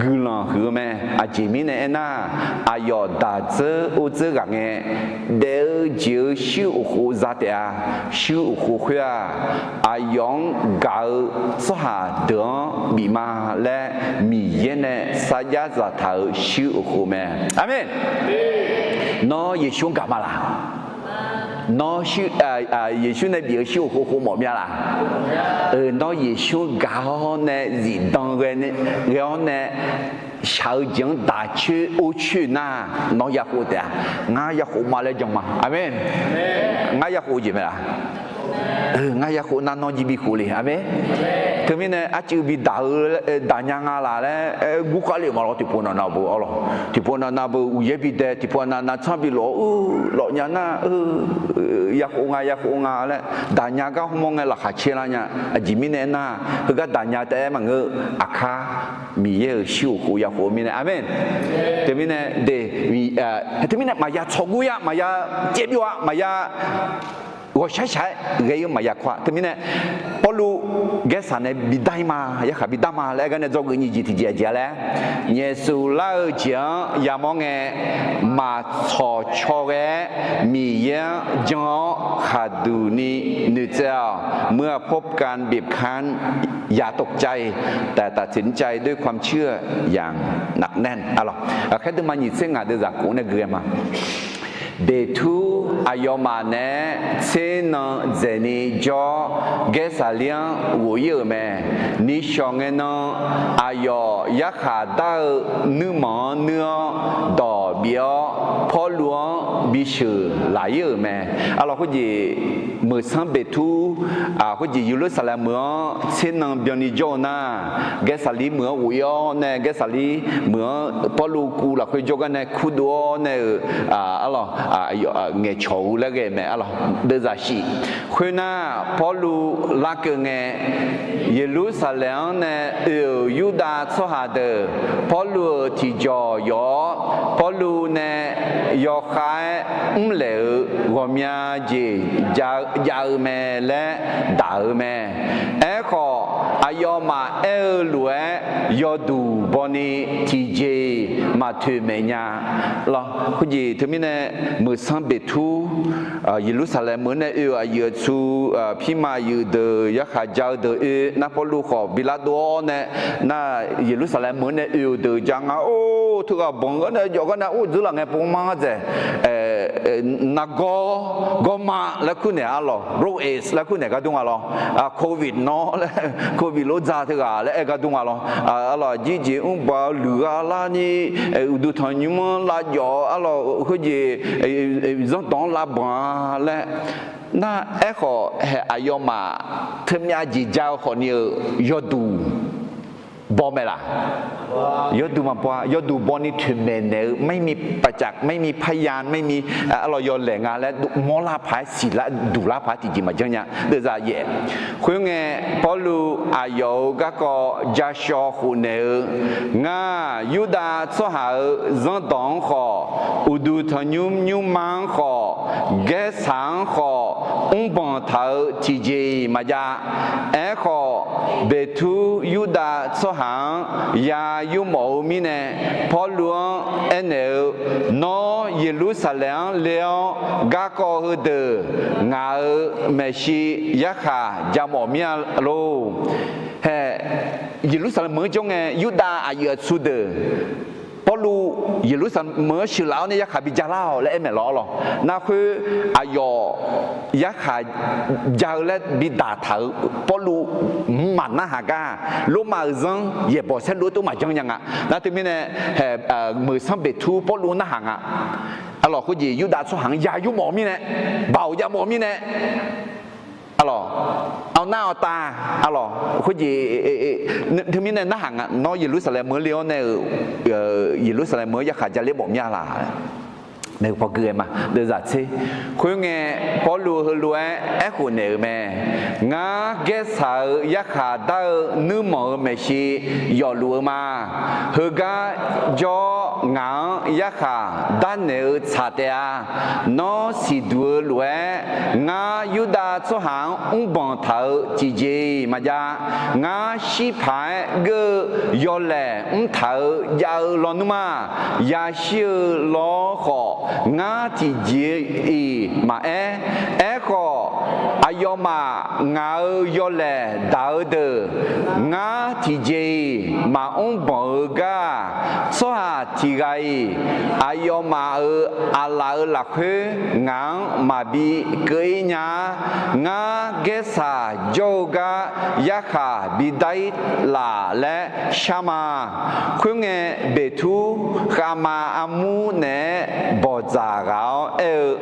guiqlanq huiq-eu mae. Aqjeq mirnae aernar, aqyawf daq dzeur or dzeur ghaq ngae, daef-eu jeq-eu shir-eu uqkhof za taef-a. Shir-eu uqkhof khoer-aq, aqyawf-anr gaq-eu tsawrhaq deuq-anr bif ma laer Miqyaer nae sarjax zaqtaq-euq shir-eu uqkhof mae. Aqmeq. Nawr Yeqsur-anr gaq ma laq? Nawr, Yeqsur nae bif-eu shir-eu uqkhof khof mawf mya laq? Nawr Yeqsur-anr gaq-awr nae zifdan ghae-awr nae shaq-eu jeq-anr daq coer or coer nar, nawr ya khof taef-a. Ngar ya khof ma laer jan ma. Aqmeq. Ngar ya khof jeq mae laq? Ngar ya khof nar nawr jir bi khof le. Aqmeq. Teumirnae arcuiv bi daq-eu, daq nya nga laq laer gurkhav lef ma lawr. Tiqpov navnav beu arlawq, tiqpov navnav beu uqyaer bi dae, tiqpov navnav tsanr bi lawf-eu lawf nya nar, ya khof nga ya khof nga laer daq nya gar hmr mawr ngae laqkhaq caer lar nya. Aqjeq mirnae aernar, heugar daq nya taef-aer maqngeur. Aqkar Miqyaer-euq shir-eu uqkhof ya khof-eu mirnae. Aqmeq. Teumirnae de, teumirnae maqya tsawqgur ya, maqya caev byov-a, maqya ghawqshaq shaq-aer ghae-eu maqya kawr-a. Teumirnae Pawrluv Gaersaq nae bidar-ir ma, yarkhaq bidar ma laer aer gar nae dzawgeuf nyiq jeq tiqjeq aqjeq-a laer, nyaefsuf lar-eu jeq-anr yamawr ngae, maqtsawq caw ghae-aer Miqyaer-anr jan-awr khaqduq ni noeqtsaev-awq. เมื่อพบการบีบคั้น อย่าตกใจ แต่ตัดสินใจด้วยความเชื่ออย่างหนักแน่น arlawq. Aqkhaer deuq ma nyiq tser ngaq deuq zaq khof nae gui-aer ma. Beqtur aqyawfmaf naeq-aer tser nan dzaeqni jawr, Gaersaqlir-anr ghof-ir-euq mae. Nishawq ngae nan, aqyawf yarkhaq dar-eu nuirmanq-anr nuir-awr dawq bif-awr, Pawrluv-anr bisheuq laq-ir-euq mae. Arlawq, khoerjeq Meuqsanr Beqtur, khoerjeq Yeqlursaqlaeq meuq-anr tser nan byanni jawr-eu nar, Gaersaqlir meuq-anr ghof-ir-awr nae, Gaersaqlir meuq-anr Pawrluv kuv lafkhoer jawrgar nae kurdov-awr nae-euq, arlawq, ngaeqcawq-eu laer ghae mae. Arlawq, deuvzaq shif. Khoernar, Pawrluv larkeuv ngae, Yeqlursaqlaeq-anr nae oe-euq Yurdav tsawrhaq deuq Pawrluv-euq tiqjawq yawf-awr, Pawrluv nae yawkhav-aer mrlaeq-euq ghawqmya jeq jav-eu mae laer daq-euq mae. Aerkhawf, aqyawfmaf aer-eu lof-aer yawduq bawni tiqjeq-iq maqtoeqmaeq nya. Lawr, khoerjeq teumirnae Meuqsanr Beqtur, Yeqlursaqlaeq meuq-anr nae oe-euq aqyuif aqtsu, pirma aqyuif deuq, yarkhaq ja-eu deuq oe nar, Pawrluv khawf bi lar dov-awr nae, nar, Yeqlursaqlaeq meuq-anr nae oe-euq deuq ja nga, or, teughaq banq gar nae jawf gar nae or dzeur laf ngae pov mar dzaeq, nargawr, gawrma laer kurnaeq arlawq, roes laer kurnaeq gar dur nga lawr. Covid nawr laer, covid lof dzaq teughaq laer aer gar dur nga lawr. Arlawq, jirjeq mrbanq-eu luiqgha larni, uqduq tanqnymr-anr lavjawf-eu arlawq, khoerjeq zanrdawq-anr lavbanq-a laer. Nar, aerkhawf hae aqyawfmaf teumyav jeq ja-eu khawfni-euq yawduq baw mae laq? Yawduq maqbaw-a. Yawduq bawni toeqmaeq naeq-eu ไม่มีประจักษ์ ไม่มีพยาน ไม่มี arlawq yawlaeq nga laer mawrlar paq-aer siqlar duqlar paq-aer tiqjeq maqjanr nya. Deuvzaq yaef. Khoerngae, Pawrluv aqyawf-euq garkawv jashawr khofnaeq-eu, Ngar, Yurdav tsawrhaq-euq zanrdawq-anr khawf, uqduq tanqnymr nymrma-anr khawf, Gaersaq-anr khawf, mrbanq taq-eu tiqjeq-iq maqjav. Aerkhawf, Beqtur Yurdav tsawrhaq-anr ya yurmawf-eu mirnae, Pawrluv-anr aernaeq-eu, Nawr Yeqlursaqlaeq-anr le-awr garkawv heudeuq ngaq-euq maeqshi yarkhaq ja mawf mir-a lor. Hae, Yeqlursaqlaeq meuq-anr jawr ngae, Yurdav aqyuif aqtsu deuq Pawrluv Yeqlursaqlaeq meuq-anr sheuqlaf-awr nae yarkhaq bi ja lar-awq laer aer maeq lawq arlawq. Nar khoer aqyawf yarkhaq ja-eu laer bi daqtaq-euq Pawrluv mqmaq narhaq gar, Lormav-euq zanr yaeqbawq saerlu-aer tov maqjanr nya nga. Nar teumirnae, hae, Meuqsanr Beqtur Pawrluv narhaq nga. Arlawq, khoerjeq Yurdav tsawrhaq-anr ya yurmawf-eu mirnae, baoq ja mawf-eu mirnae, arlawq, awr nar awr tav, arlawq, khoerjeq teumirnae narhaq nga, Nawr Yeqlursaqlaeq meuq-anr le-awr nae-euq, Yeqlursaqlaeq meuq-anr yarkhaq ja ler mawf mir-a laq? Maeqhu paw gui aer ma. Deuvzaq tser. Khoerngae, Pawrluv heulof-aer aerkhof naeq-euq mae. Ngar Gaersaq-euq yarkhaq dar-eu nuirmanq-euq maeqshi yawfluf-eu ma. Heugar jawr-awr ngaq-anr yarkhaq darnaeq-eu tsaq taef-a. Nawr siqduq-eu lof-aer, ngar Yurdav tsawrhaq-anr mrbanq taq-eu tiqjeq-iq maqjav. Ngar shir paq-aer geur-eu yawlaeq mrtaq-eu jav-eu lawnmr-aq, yashir-eu lawr khawf, ngar tiqjeq-iq maqaer. Aerkhawf, aqyawfmaf ngaq-euq yawlaeq daq-eu deuq, ngar tiqjeq-iq maqmr banq-eu gar-aq, tsawrhaq tiq ghaq-iq aqyawfmaf-euq aqlaf-euq lafkhoer ngaq-anr maqbi keuv-ir nya-ar. Ngar Gaersaq jawr-eu gar yarkhaq bidar-ir laf laer shar ma. Khoerngae, Beqtur khavma armur naeq-aer bawqdzaq ghaq-awr aer-eu,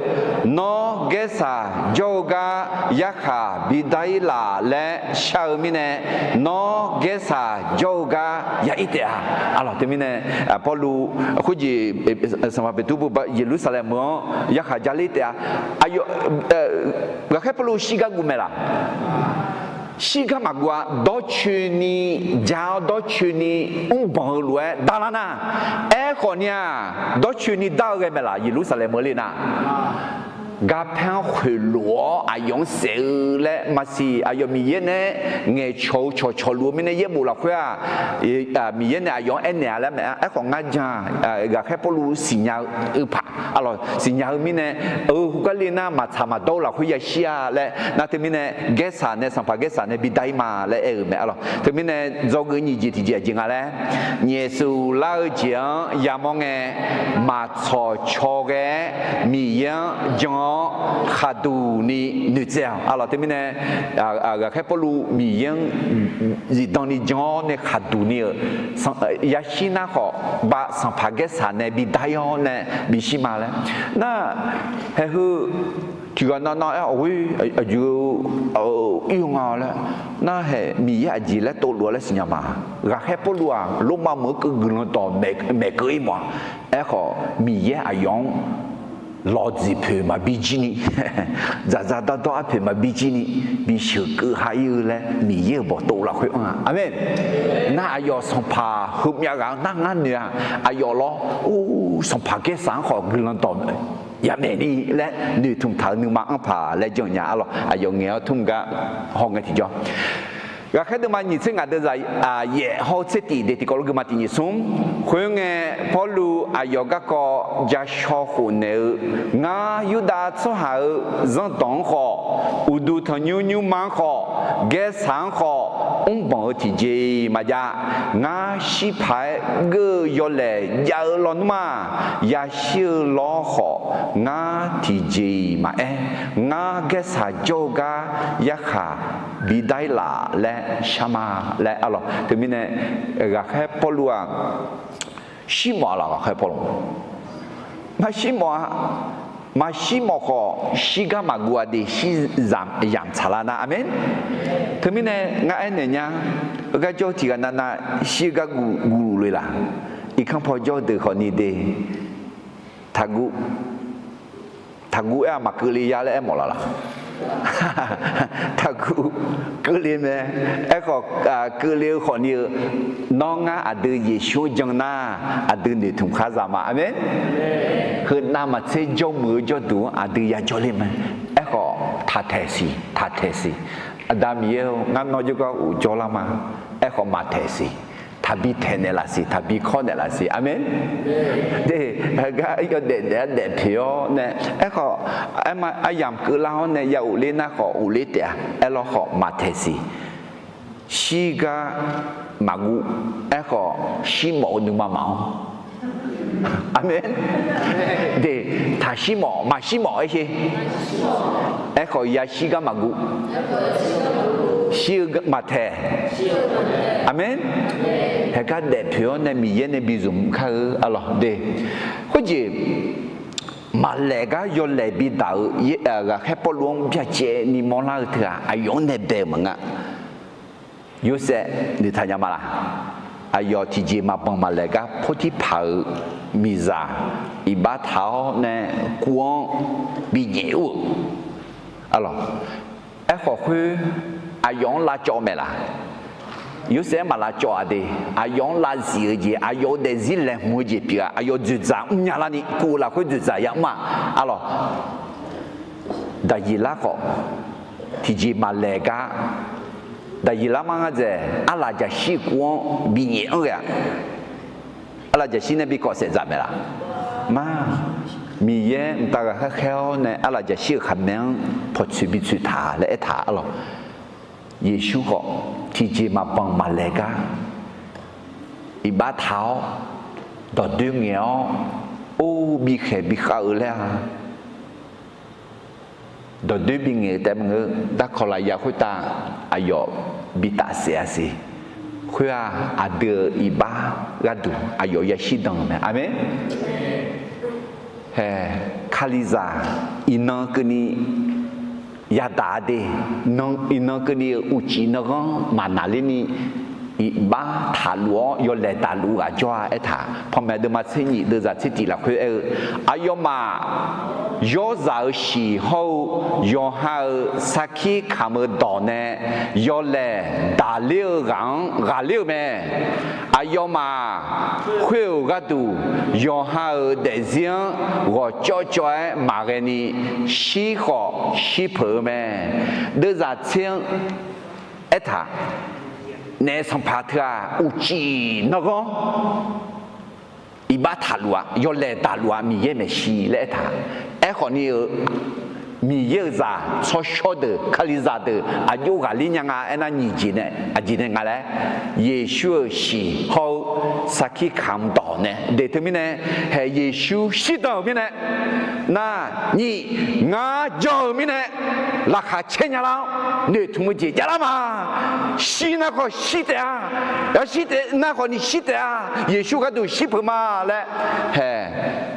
Nawr Gaersaq jawr-eu gar yarkhaq bidar-ir laf laer shar-eu mirnae, nawr Gaersaq jawr-eu gar ya-ir taef-a. Arlawq, teumirnae Pawrluv khoerjeq, Sanqpaq Beqtur bu Yeqlursaqlaeq meuq-anr yarkhaq ja ler taef-a. Aqyawf, ghaqkhaer Pawrluv shirgar guv mae laq? Shirgar maqguv-a. Dawrcoeni ja-awr dawrcoeni mrbanq-eu lof-aer darlar nar, aerkhawf ni-aq, dawrcoeni dar-eu ghae mae laq? Yeqlursaqlaeq meuq le nar, garpaer-anr khoeqlof-awr aqyawf-anr saef-eu laer maqsiq. Aqyawf Miqyaer nae ngaeqcawq-eu cawqcawq luf-eu mirnae yaerbof lafkhoer-aq, Miqyaer nae aqyawf-anr aernaeq-a laer mae-a. Aerkhawf ngar jan-aq, ghaqkhaer Pawrluv siqnya-eu paq, arlawq, siqnya-eu mirnae, eu, heugar le nar maqtsaq maqdawr-eu lafkhoer yashir-a laer nar, teumirnae Gaersaq nae, sanqpaq Gaersaq nae bidar-ir ma laer aer-euq mae, arlawq. Teumirnae dzawgeuf nyiq jeq tiqjeq aqjeq nga laer, nyaefsuf lar-eu jeq-anr yamawr ngae, maqtsawq caw ghae-aer Miqyaer-anr jan-awr khaqduq ni noeqtsaev-awq, arlawq. Teumirnae ghaqkhaer Pawrluv Miqyaer-anr zifdan ni jan-awr nae khaqduq ni-euq yashir nar khawf, bav sanqpaq Gaersaq nae bidar-ir-awr nae bishir ma laer nar, haeq heu tiqghaq navnav-aer aqghoer aqjeq-eu ir-eu nga laer nar, haeq Miqyaer aqjeq laer tovluf-a laer siqnya ma. Ghaqkhaer Pawrluv-aq Lormav meuq-anr keuv guiqlanq dawq maeqkeuv-ir mawf-a. Aerkhawf Miqyaer aqyawf-anr lawqdziq poeq maqbi jir ni, dzaqdzaq dawrdawr arpoeq maqbi jir ni, bisheuq keuv ha-ir-eu laer Miqyaer-euq bawqtov lafkhoer anr-a. Aqmeq. Nar aqyawf sanqpaq heumyav ghaq-anr nar ngar noeq-a. Aqyawf lawr, or, sanqpaq Gaersaq-anr khawf guiqlanq dawq yamaeq ni laer noeqtmq taq-eu nuima anr paq laer janrnya, arlawq. Aqyawf ngaeq-awr tmr gar hawngae tiqjawr Ghaqkhaer deuvma nyiq tser ngaq deuvzaq yaef hawr-eu tser tif de tiqkawv lof geufma tiq nyiq smr. Khoerngae, Pawrluv aqyawf garkawv ja shaw khofnaeq-eu, Ngar Yurdav tsawrhaq-euq zanrdawq-anr khawf, uqduq tanqnymr nymrma-anr khawf, gaersaq-anr khawf, mrbanq-eu tiqjeq-iq maqjav. Ngar shir paq-aer geur-eu yawlaeq jav-eu lawnmr-aq, yashir-eu lawr khawf, ngar tiqjeq-iq maqaer. Ngar gaersaq jawr-eu gar yarkhaq bidar-ir laf laer shar ma laer, arlawq. Teumirnae ghaqkhaer Pawrluv-aq, shir mawf-a laf ghaqkhaer Pawrluv? Maqshir mawf-a. Maqshir mawf khawf, shirgar maqguv-a de, shir yamq tsaqlar nar. Aqmeq. Teumirnae ngar aernaeq nya, heugar jawr tiqghaq navnav shir-eu gar guv, guv luf le laq? Irkanr paw jawr deuq khawfni de, taqguv, taqguv aer-aq maqkeuvle ya laer aermawf laf laq? Taqguv, keuvle mae. Aerkhawf, keuvle-eu khawfni-eu, nawr ngar aqdui Yeqsur-anr jan nar, aqdui noeqtmq khar za ma. Aqmeq. Heunav maqtser jawrmuiq-eu jawrduq-anr aqdui yajawr le mae. Aerkhawf taqtaeq siq, taqtaeq siq. Aqda Miqyaer-or, ngar nawr jawrgar of jawrlar ma. Aerkhawf maqtaeq siq. Taqbi taeqnaeq laf siq, taqbi kawr naeq laf siq. Aqmeq. De, heugar yawdaef daef-aer daef poeq-awr nae, aerkhawf, aryamq keuvlar-awr nae ya of ler nar khawf of ler taef-a. Aerlawr khawf maqtaeq siq. Shirgar maqguv. Aerkhawf shir mawf-eu nuima maqanr. Aqmeq. De, taqshir mawf, maqshir mawf aer sher. Aerkhawf yashir gar maqguv. Shir-eu maqtaeq. Aqmeq. Haeqgar daef poeq-awr nae Miqyaer nae bi zmq kar-eu, arlawq de. Khoerjeq, maqlaeq gar yawlaeq bidaq-eu, ghaqkhaer Pawrluv-anr byacaevni mawrlar-eu teu-aq, aqyawf-anr nae bae-euq maqnga. Yorsaev noeqtaq nya ma laq? Aqyawf tiqjeq maqbanq maqlaeq gar Pawrtirpaq-euq miqzaq iqbax taq-awr nae kuv-anr binyaef ur-euq, arlawq. Aerkhawf khoer, aqyawf-anr lavcawv maeq laq? Yorsaev-anr maq lavcawv-a de. Aqyawf-anr lavzif-eu jeq, aqyawf-euq daefzir laeqhmq-eu jeq pyeuf-a. Aqyawf dzoeqdzaq mrnya larni kuv-eu lafkhoer dzoeqdzaq yamr-a, arlawq. Daqyeqlar khawf, tiqjeq maqlaeq gar, Daqyeqlar mar ngar dzaeq, arlaqjaqshir-eu kuv-anr binyaef anr ghae-aq, arlaqjaqshir nae bi kawv saef dzaq maeq laf? Mar, Miqyaer mqtav ghaqkhaer khaer-awr nae arlaqjaqshir-euq khaqmae-anr pawqtsoeq bitsoeq taq laer aertaq arlawq. Yeqsur khawf tiqjeq maqbanq maqlaeq gar iqbax taq-awr, dawqdoer ngaeq-awr, or, bikhaeq bikhav-eu laer-a. Dawqdoer bingaeq-eu taef maqngeur, darkawq lafyaq khoertav aqyawf bi tafsaef-a siq. Khoer-aq, aqdui-euq iqbax gharduq aqyawf yashir dan-eu mae. Aqmeq. Hae, Kalizaq iqnan keuvni yadaq-a de, iqnan keuvni-euq uqcif nanghanr maqnaqlerni iqbax taqluf-awr yawlaeq daqluf ghaq jawr-a aertaq, panmaeq deuvma tser nyif deuvzaq tser tiq lafkhoer aer-eu, aqyawfmaf yawrzaq-euq shiq hawr-eu yawqha-euq sarkir kamq-eu dawq nae yawlaeq daqler-eu ghaq-anr ghaqler-eu mae. Aqyawfmaf khoer-euq gharduq yawqha-euq daefzir-anr ghawqcawv cawv-aer maqghae ni shirkhawf shirpeuq-eu mae. Deuvzaq tser-anr aertaq, naef sanqpaq teu-aq uqcif nanrghanr iqbax taqluf-a, yawlaeq daqluf-a, Miqyaer maeqshi laer aertaq. Aerkhawf ni-eu, Miqyaer-euq zaq tsawrshawr deuq, Kalizaq deuq aqjox ghaqler nya nga aernar, nyiq jeq nae aqjeq nae nga laer, Yeqsur-euq shiq hawr-eu sarkir kamq dawq nae de teumirnae, haeq Yeqsur shirdan-euq mirnae, nar, nyiq, ngar jan-euq mirnae laqkhaq caer nya lar-awr noeqtmq-eu jeq javlar ma. Shir nar khawf shir taef-a. Yashir taef nar khawf ni shir taef-a. Yeqsur gharduq shir peuq ma laer, haeq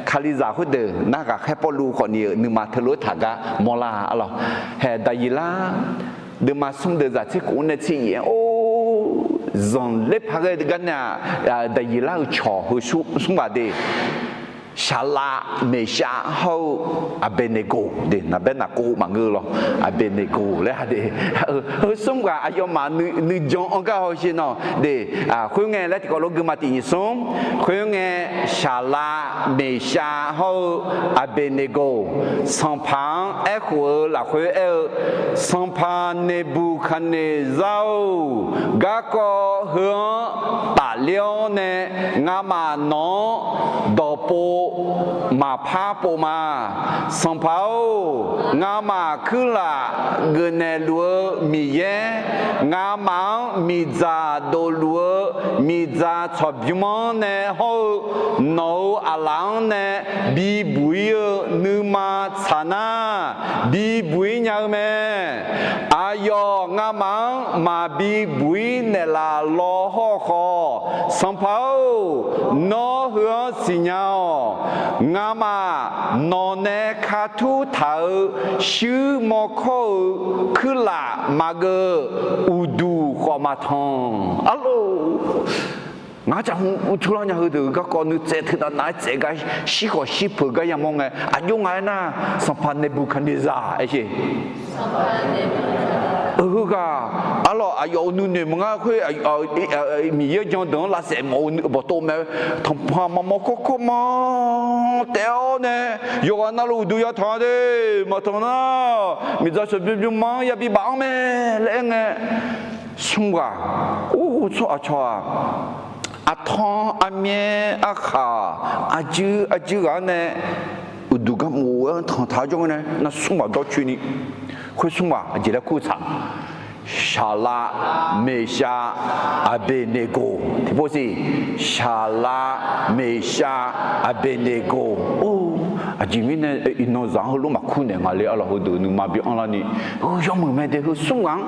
Kalizaq khoerdeuq narhaq khaer Pawrluv khawf ni-euq nuima teulof-aer taq gar mawrlar-a lawq. Haeq Daqyeqlar deuvma smr deuvzaq tser khof-anr nae tser yif-aer or, zanqler paq ghae gar nae-aq, Daqyeqlar-euq cawq heu smr ghaq de, Shaqlav, Meqshav hawr-eu Aqbeqneqgoq de, naqbaer naqkov maqngeur lawq, Aqbeqneqgoq laer ha de. Heu smr ghaq aqyawfmaf nuijan-anr gar hawsher nawq de, khoerngae laer tiqkawv lof gui ma tiq nyiq smr. Khoerngae, Shaqlav, Meqshav hawr-eu Aqbeqneqgoq, sanqpaq-anr aerkhof-eu lafkhoer aer-eu, Sanqpaq Neqbuqkaqneqzar-or, garkawv heu-anr tafler-awr nae ngamaf nawq-anr dawqpov maqpar pov ma. Sanqpaq-or, ngamaf kuirlaf geufnaeq luf-eu Miqyaer, ngamaf-anr miqdzaq dovluf-eu miqdzaq tsawqbymr-anr nae hawr-eu nawq-euq aqlaf-anr nae bibuq-ir-eu nuima tsaq nar, bibuq-ir nya-eu mae. Aqyawf ngamaf-anr maqbi buq-ir naeqlaf law hawr-eu khawf, Sanqpaq-or, nawr heu-anr siqnya-awq. Ngamaf nawq nae katur taq-euq shuir mawrkawr-eu kuirlaf maqgeuv, uqduq khawf maqtanq. Arlor, ngar caqhmq uqtmr lar nya heudeuq garkawv nuitsaev teunav nav-aer tsaef gar shir khawf shir peuq gar yamawr ngae, aqjox nga aernar, sanqpaq Neqbuqkaqneqzaq aer sher. Heughaq, arlawq, aqyawf-euq nuinoeq maqngar khoer, Miqyaer jan deuq-anr lavsaef mawf-eu bawqtov mae, tanqpanq maqmawr kawrkawr ma taef-awr nae, yawqghaq navluf uqduq yatanq-a de, maqtanq nar, miqdzaq shawqbymr bymrma-anr yabi baf-anr mae laer aer ngae, smr ghaq, or, tsawrhaq cawq-aq, aqtanq aqmyaer arkhaq, aqjuir aqjuir ghaq-anr nae uqduq garmof-aer tanqtaq-awr jawr ngae nae, nar smr ghaq dawrcoeni, khoer smr ghaq aqjeq laer kur tsaq. Shaqlav, Meqshav, Aqbeqneqgoq tiqpov siq. Shaqlav, Meqshav, Aqbeqneqgoq. Or, aqjeq mirnae iqnan zaq-anr heulof maqkur naeq nga le, arlawq, heudeuq nuima bi anrlarni, heu yawmuiq mae de, heu smr ghaq-anr,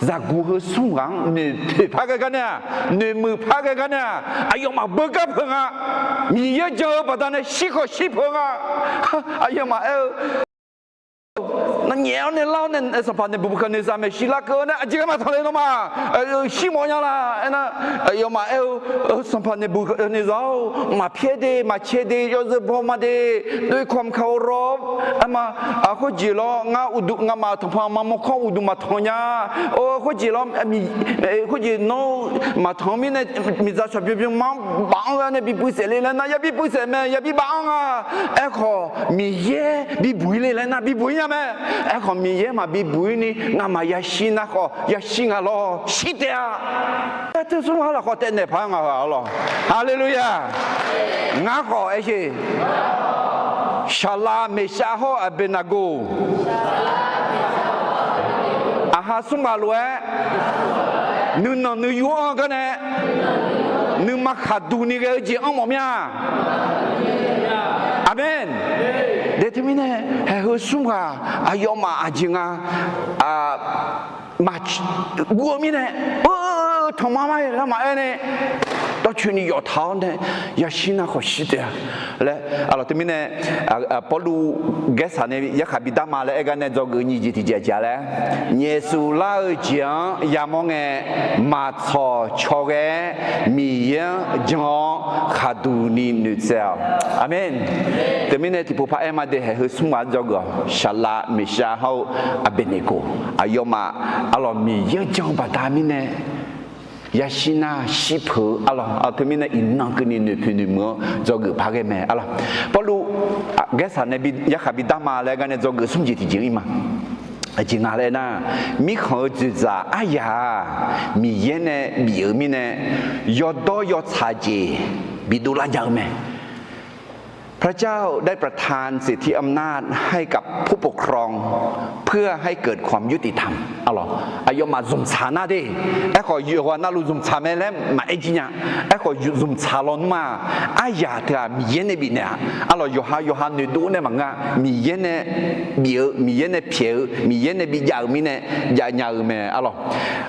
zaqguq heu smr ghaq-anr noeqpoeq par ghae gar nae-aq, noeqmuiq par ghae gar nae-aq, aqyawfmaf beugar peuq nga. Miqyaer jan-eu baqdanae shir khawf shir peuq nga. Aqyawfmaf aer-eu, nyaef-awr nae lar-awr nae, sanqpaq Neqbuqkaqneqzaq maeqshi larkeuv-awr nae aqjeq ghae maqtanq le nawmaf, shir mawf nya la aernar, aqyawfmaf aer-eu, sanqpaq Neqbuqkaqneqzaq-or, maqpyaer de maqcae de yawzeu baw ma de, doekawq mqkaq-eu lawr, arma, khoerjeq lawr ngar uqduq ngamaf tanqpanq maqmawr kawr uqduq maqtanq nya. Or, khoerjeq lawr, khoerjeq nawr maqtanq-eu mirnae, miqdzaq shawqbymr bymrma-anr baf-anr ghae nae bipuiv saef le laer nar, yabi puiv saef mae, yabi baf-anr nga. Aerkhawf Miqyaer bibuq-ir le laer nar, bibuq-ir nya mae. Aerkhawf Miqyaer maqbi buq-ir ni ngamaf yashir nar khawf yashir nga lawr, shir taef-a. Aer teu smr ghaq lafkhawf taev naeq paq-aer nga heu-aq lawq. Haleluya! Ngar khawf aersheq, Shaqlav, Meqshav hawr-eu Aqbeqnaqgoq, aqha smr ghaq lof-aer nuinanq nuiyu anr-eu gar nae, nuima khaqduq ni ghae-eu jeq anr mawf mir-a. Aqmeq. De teumirnae, haeq heu smr ghaq aqyawfmaf aqjeq nga, maqguv-eu mirnae, eu, Tanqma ma-iq lar maqaer nae, dawrcoeni yawf taq-awr nae, yashir nar khawf shir taef-a laer, aqlawq teumirnae, Pawrluv Gaersaq nae yarkhaq bidar ma laer aergar nae dzawgeuf nyiq jeq tiqjeq aqjeq-a laer, nyaefsuf lar-eu jeq-anr yamawr ngae, maqtsawq caw ghae-aer Miqyaer-anr jan-awr khaqduq ni noeqtsaev-awq. Aqmeq. Teumirnae tiqpov paraer ma de, haeq heu smr ghaq-anr dzawgeuf-awq. Shaqlav, Meqshav hawr-eu Aqbeqneqkoq aqyawfmaf, aqlawq Miqyaer-anr jan-eu baqda mirnae yashir nar shir peuq-eu aqlawq, teumirnae iqnan keuvni noeqpoeq noeqmuiq-anr dzawgeuf par ghae mae aqlawq. Pawrluv Gaersaq nae yarkhaq bidar ma laer aergar nae dzawgeuf smr jeq tiqjeq ir ma. Aqjeq nga laer nar, mirkhanq-eu dzoeqdzaq aryaq-aq, Miqyaer nae bif-eu mirnae, yawdawr yawtsaq jeq bidov lar nya-eu mae. พระเจ้าได้ประทานสิทธิอำนาจให้กับผู้ปกครอง เพื่อให้เกิดความยุติธรรม aqlawq, aqyawfmaf zmqtsaq nar de. Aerkhawf yawqghaq navluf zmqtsaq mae laer maqaer jir nya. Aerkhawf zmqtsaq lawnmr-aq, aryaq teu-aq Miqyaer nae bifnaeq-a. Aqlawq yawqha yawqha noeqdov nae maqngeur-a. Miqyaer nae bif-eu, Miqyaer nae pyaeq-eu, Miqyaer nae bijav-euq mirnae jav nya-eu mae aqlawq.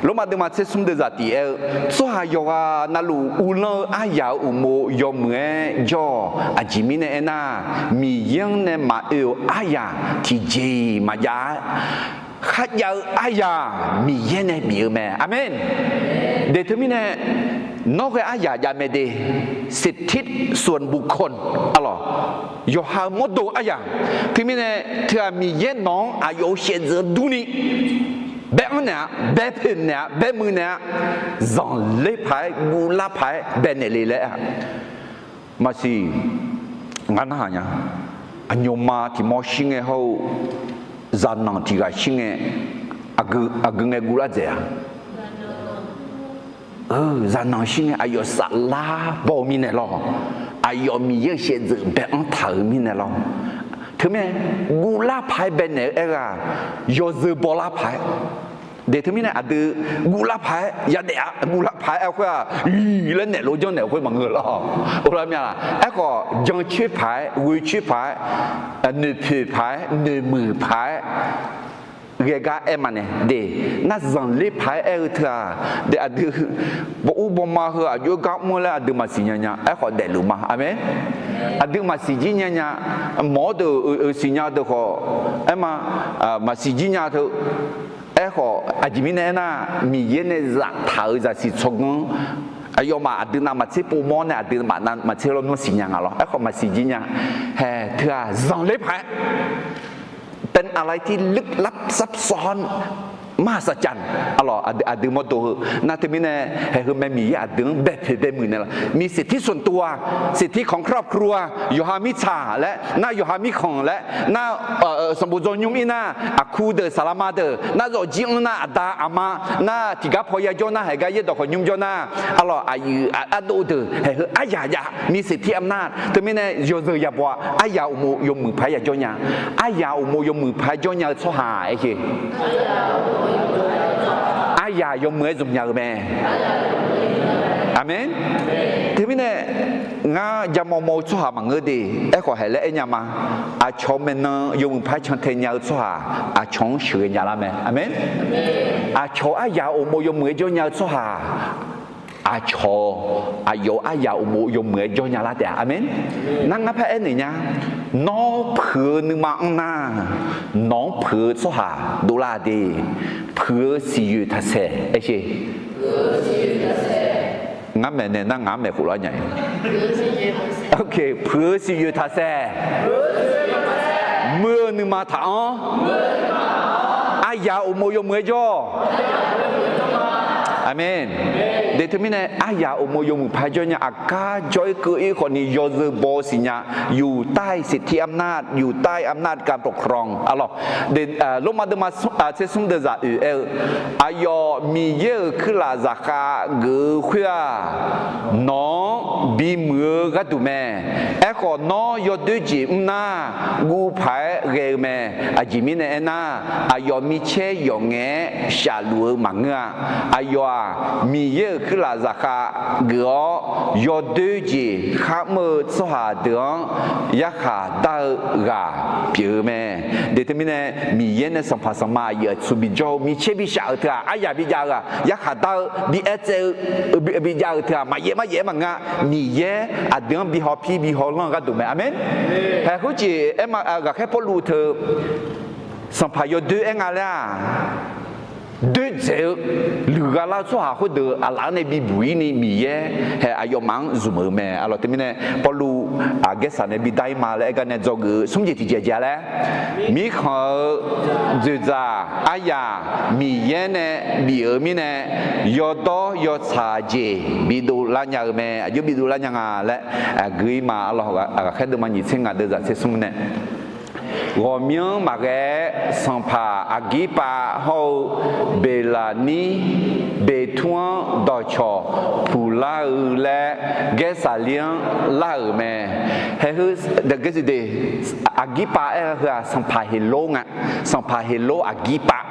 Lormav deuvma tser smr deuvzaq tiq aer-eu, tsawrhaq yawqghaq navluf uvlanr-eu aryaq-euq uqmov yawmuiq-aer jawr-awq. Aqjeq mirnae aernar, Miqyaer-anr nae maqoe-euq aryaq tiqjeq-iq maqjav-a. Kharjav-eu aryaq Miqyaer nae bif-eu mae. Aqmeq. De teumirnae, nawr ghae aryaq jav mae de, สิทธิส่วนบุคคล aqlawq, yawqha-eu mawrdo aryaq. Teumirnae teu-aq Miqyaer nawq-anr aqyawf-euq shaevdzeuf-anr durni bae-anr naeq-a, bae poeq naeq-a, bae muiq naeq-a, zanqler paq-aer guvlar paq-aer baenaeq le laer-a. Maqsiq, ngar narhaq nya. Aqnyawfma tiq mawr shir ngae hawr-eu, zaqnanq tiq ghaq shir ngae, aqgeu ngae guvlar dzaeq-a. Zaqnanq shir ngae aqyawf saflar baw-eu mirnae lawr, aqyawf Miqyaer-euq shaevdzeuf bae-anr taq-euq mirnae lawr. Teumirnae guvlar paq-aer baenaeq-eu aerghaq, yawzeu bawlar paq-aer. De teumirnae aqdui guvlar paq-aer yadaef-a, guvlar paq-aer aer khoer-aq, iq laer naeq lof janrnaeq khoer maqngeur lawr. Or lar mya laq? Aerkhawf jancoer paq-aer, ghoecoer paq-aer, noeqpoeq paq-aer, noeqmuiq paq-aer ghae gar aer ma nae de. Nar zanqler paq-aer aer-eu teu-aq, de aqdui bawr ur bawma heu aqjox-aer gar mr-eu laer aqdui maqsiq nya nya. Aerkhawf daefluf ma. Aqmeq. Aqdui maqsiq jir nya nya. Mawq-awr deuq-euq siqnya deuq khawf aer ma, maqsiq jir nya teu. Aerkhawf aqjeq mirnae aernar, Miqyaer nae zaftaq-euq zaqsiq tsawrganr aqyawfmaf aqdui navmaqtser povmawr nae aqdui maqnav maqtser lawrnmr siqnya nga lawr. Aerkhawf maqsiq jir nya. Haeq teu-aq zanqler paq-aer เป็นอะไรที่ลึกลับซับซ้อน มหัศจรรย์ aqlawq, aqdui mawrdo heu nar teumirnae, haeq heu mae Miqyaer aqdui-anr baepoeq baemuiq naeq lawr. มีสิทธิส่วนตัว สิทธิของครอบครัว yawqha mirtsaq laer nar, yawqha mirkhanq laer nar, sanqbof dzawnymr ir nar, aqku deuq saqlaqma deuq nar, zawqjir anr nar, aqda aqma nar, tiqgar paw yajawr nar, haeq gar yaerdawq khawf nymr jawr nar, aqlawq, aqyuif aqdov deuq haeq heu aryaq jav มีสิทธิอำนาจ teumirnae yawzeu yabaw-a. Aryaq uqmov yawmuiq paq-aer yajawr nya. Aryaq uqmov yawmuiq paq-aer jawr nya-eu tsawrhaq aer-eu, aryaq yawmuiq-aer zmq nya-eu mae. Aqmeq. Teumirnae ngar jamaw maw-eu tsawrhaq maqngeur de. Aerkhawf haeq laer aer nya ma. Aqcawq maeqnan yawmuiq paq-aer cantae nya-eu tsawrhaq, aqcawq-anr sheuqghae nya lar mae. Aqmeq. Aqcawq aryaq uqmov yawmuiq-aer jawr nya-eu tsawrhaq, aqcawq aqyawf-euq aryaq uqmov yawmuiq-aer jawr nya lar taef-a. Aqmeq. Nar ngar par aernaeq nya. Nawr puiq-eu nuima anr nar, nawq-anr puiq-eu tsawrhaq dovlar de. Puiq-eu siqyoeq taqsaeq aer sher. Ngar maeqnaeq nar ngaq-anr maeq khoflar nya-a. Puiq-eu siqyoeq taqsaeq, muir-eu nuima taq-anr, aryaq uqmov yawmuiq-aer jawr. Aqmeq. De teumirnae aryaq uqmov yawmuiq paq-aer jawr nya, aqgar jawr-ir keuv-ir khawfni yawzeu baw-eu siqnya. อยู่ใต้สิทธิอำนาจ อยู่ใต้อำนาจการปกครอง aqlawq. Lormav deuvma tser smr deuvzaq oeq aer-eu, aqyawf Miqyaer-euq kuirlaf zaqkhav geuf-eu khoer-aq, nawq-anr bimuiq-eu gharduq mae. Aerkhawf, nawr yawdoer jeq mr nar, guv paq-aer ghae-eu mae. Aqjeq mirnae aernar, aqyawf micaer yawf ngaef-aer shafluf-eu maqngeur-a. Aqyawf-aq, Miqyaer-euq Yeqsur lafzaqkhav geuf-awr yawdoer jeq kharmr-eu tsawrhaq deuq-anr yarkhaq dar-eu ghaq pyeuf-eu mae. Deuq teumirnae Miqyaer nae sanqpaq sanqma aqyuif aqtsu bijawr-eu micaer bishaf-euq teughaq aryaq bijav-eu ghaq yarkhaq dar-eu bi aertsaev-eu bijav-euq teughaq maqyaef maryaef-aer maqngeur-a. Miqyaer aqdui-anr bi hawpir bi hawlanr-eu gharduq mae. Aqmeq. Haeq khoerjeq aer ma, ghaqkhaer Pawrluv teu sanqpaq yawdoer aer nga laer-aq, doerdzaeq-eu luiqgha lar-eu tsawrhaq khoerdeuq aqlaf-anr nae bibuq-ir ni Miqyaer haeq aqyawfmaf-anr zmq-euq mae. Aqlawq teumirnae Pawrluv aqgaersaq nae bidar-ir ma laer aer gar nae dzawgeuf-eu smr jeq tiqjeq jeq-a laer, mirkhanq-euq dzoeqdzaq aryaq Miqyaer nae bif-euq mirnae yawdawr yawtsaq jeq bidov lar nya-eu mae. Aqjox bidov lar nya nga laer gui-ir ma. Aqlawq ghaqkhaer deuvma nyiq tser ngaq deuvzaq tser smr nae Ghawqmyanr maqghae-aer sanqpaq Aqgirpav hawr-eu Beqlaqnir Beqtur-anr dawqcawq puqlar-eu laer Gaersaqlir-anr lar-euq mae. Haeq heu, Aqgirpav aer-eu heu-aq sanqpaq Heqlor nga. Sanqpaq Heqlor Aqgirpav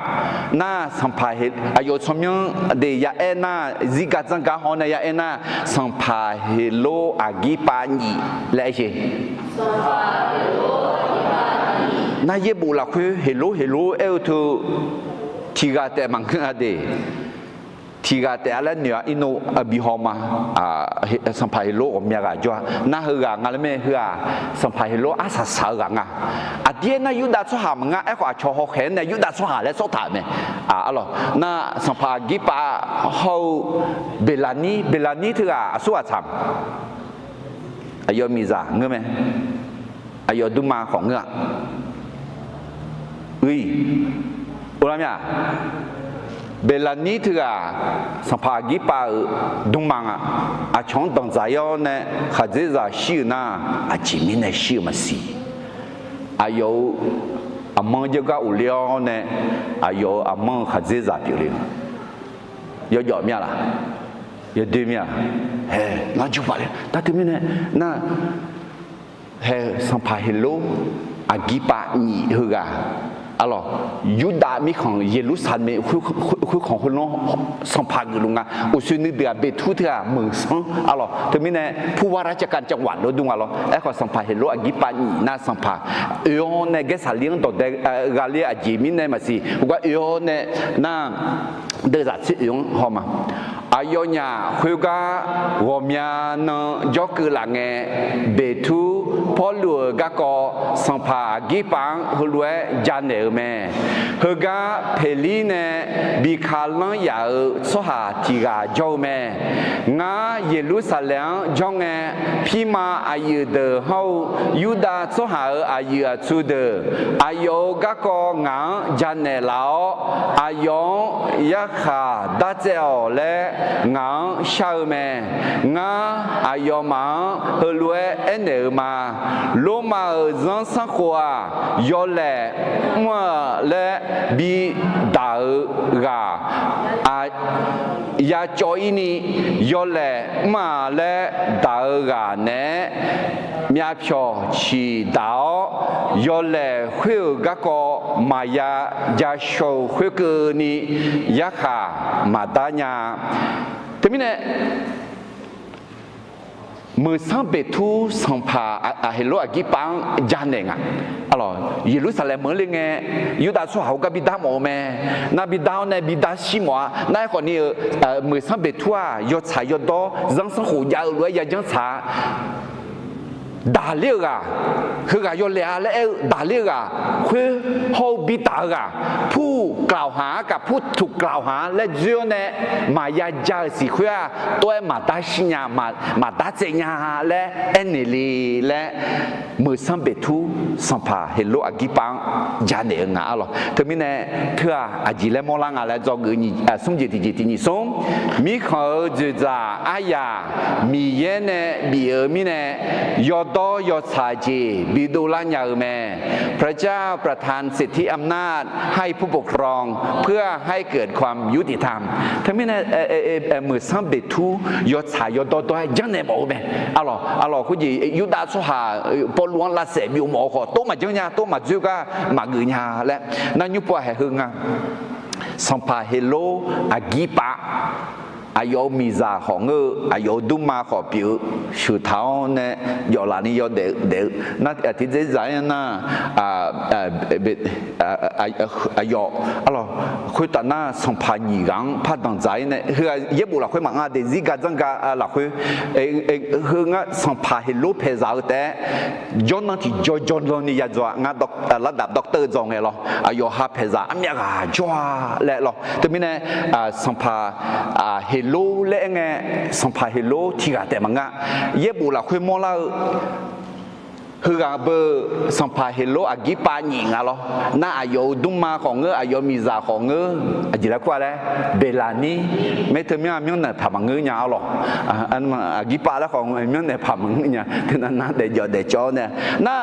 nar, sanqpaq aqyawf-euq tsawrmyanr deuq ya aer nar, zirgar dzanrgar haw nae ya aer nar, sanqpaq Heqlor Aqgirpav nyif laer aer sher. Nar yaerbof lafkhoer Heqlor Heqlor aer-eu teu tiqghaq taef maqngeur-a de. Tiqghaq taef-a laer noeq-a irnov bi haw ma. Sanqpaq Heqlor ghawqmya ghaq jawr-a. Nar heughaq nga laer mae. Heu-aq sanqpaq Heqlor arsaq saq-eu ghaq nga. Aqdir aernar Yurdav tsawrhaq maqnga. Aerkhawf aqcawq hawkhaeq-anr nae Yurdav tsawrhaq laer sawr taq-euq mae. Aqlawq nar sanqpaq Aqgirpav hawr-eu Beqlaqnir, Beqlaqnir teughaq aqsur ghaq tsaq Aqyawf miqzaq ngeur mae. Aqyawf dmrma khawf ngeur-a. Ui, or lar mya. Beqlaqnir teughaq sanqpaq Aqgirpav-euq dmrma nga. Aqcawq-anr danqdzaq-ir-awr nae khaqdzerzaq shir-euq nar, aqjeq mirnae shir-eu maqsiq. Aqyawf-euq aqmanr jawrgar ghofle-awr nae, aqyawf-euq aqmanr-eu khaqdzerzaq pyeufle-eu yawjawf mya laq? Yawdoer mya. Hae, lar jur paq le. Nar teumirnae nar, hae, sanqpaq Heqlor Aqgirpav nyif heughaq, arlawq, Yurdav mirkhanq Yeqlursaqlaeq khoerkhanq khoerlanr sanqpaq geufluf nga. Uqshoe nuideuq-aq Beqtur teughaq meuq sanr, arlawq, teumirnae ผู้ว่าราชการจังหวัด lawr dur nga lawr. Aerkhawf sanqpaq Heqlor Aqgirpav nyif nar sanqpaq oe-awr nae Gaersaqlir-anr dawq dae ghaqle aqjeq mirnae maqsiq. Khoergar oe-awr nae nar, deuvzaq tser oe-anr haw ma. Aqyawfnyaf khoergar ghawqmya nan jawrkeuv laf ngae, Beqtur Pawrluv-euq garkawv sanqpaq Aqgirpav-anr heulof-aer janaeq-eu mae. Heugar Peqlir nae bi ka lanr yaf-euq tsawrhaq tiq ghaq jawr-eu mae. Ngar Yeqlursaqlaeq-anr jawr ngae, pirma aqyuif deuq hawr-eu Yurdav tsawrhaq-euq aqyuif aqtsu deuq, aqyawf-euq garkawv ngaq-anr janaeq laf-awr, aqyawf-anr yarkhaq dartsaev-awq laer ngaq-anr shar-eu mae. Ngar aqyawfmaf-anr heulof-aer aernaeq-eu ma. Lormav-euq zanrsanrkhof-aq, yawlaeq mr-a laer bidaq-eu ghaq yacawv-ir ni, yawlaeq mr-a laer daq-eu ghaq naeq-aer myavpyawq ciqdaq-awr, yawlaeq khoer-euq garkawv maqya ja shaw-eu khoerkeuvni, yarkhaq maqdar nya. Teumirnae, Meuqsanr Beqtur sanqpaq Heqlor Aqgirpav-anr janaeq nga. Arlawq, Yeqlursaqlaeq meuq-anr le ngae, Yurdav tsawrhaq heugar bidar mawf-eu mae. Nar bidar-awr nae bidar shir mawf-a. Nar aerkhawf ni-eu, Meuqsanr Beqtur-aq, yawtsaq yawdawr zanrsanrkhof jav-eu lof-aer yajanr tsaq-a. Daqler-eu ghaq, heughaq yawlaeq-a laer aer-eu daqler-eu ghaq, khoer hawr-eu bidaq-eu ghaq, ผู้กล่าวหา aqkaq ผู้ถูกกล่าวหา laer dzoer-awr nae maqya ja-euq siq khoer-aq, tov-aer maqdar shir nya, maqdar tsaev nya laer aernaeq le laer, Meuqsanr Beqtur sanqpaq Heqlor Aqgirpav-anr janaeq-eu nga, arlawq. Teumirnae teu-aq aqjeq laer mawrlar nga laer dzawgeuf smr jeq tiqjeq tiq nyiq smr, mirkhanq-euq dzoeqdzaq aryaq Miqyaer nae bif-eu mirnae, yawdawr yawtsaq jeq bidov lar nya-eu mae. พระเจ้าประทานสิทธิอำนาจให้ผู้ปกครองเพื่อให้เกิดความยุติธรรม Teumirnae, Meuqsanr Beqtur yawtsaq yawdawr dawr-aer janrnaeq mawf-eu mae. Arlawq, arlawq khoerjeq Yurdav tsawrhaq Pawrluv-anr lavsaef byov mawf-eu khawf, tov maqjanr nya, tov maqdzoer gar maqgeuf nya laer nar nymr pov-a haeq heu nga. Sanqpaq Heqlor Aqgirpav aqyawf-euq miqzaq khawf ngeur-eu, aqyawf-euq durma khawf pyeuf-eu, sheuq taq-awr nae jawf laf ni yawdaef-eu daef-eu nar, tiqdzer zaq-aer nar, aqyawf, arlawq, khoertav nar sanqpaq nyiq ghaq-anr par danqdzaq-ir nae, heughaq yaerbof lafkhoer maqanr-a, daefzir ga dzanr ga lafkhoer, heu ngar sanqpaq Heqlor paeqzaq-eu taef-aer jawrnan tiqjaw jawrnan ni ya dzaw-a. Ngar lardaf dawrteuv dzaw ngae lawr, aqyawf ha paeqzaq armyav ghaq jawr-a laer lawr. Teumirnae sanqpaq Heqlor laer aer ngae, sanqpaq Heqlor tiq ghaq taef maqngeur-a. Yaerbof lafkhoer mawrlar-eu heughaq beu sanqpaq Heqlor aqgirpav nyiq nga lawr. Nar aqyawf-euq durma khawf ngeur, aqyawf miqzaq khawf ngeur, aqjeq laer kur-a laer, Beqlaqnir, mae teumyanr myanrnaeq paq maqngeur nya arlawq. Aqgirpav laer khawf myanrnaeq paq maqngeur nya, teunav nav daefjawf daefcawv-awr nae, nar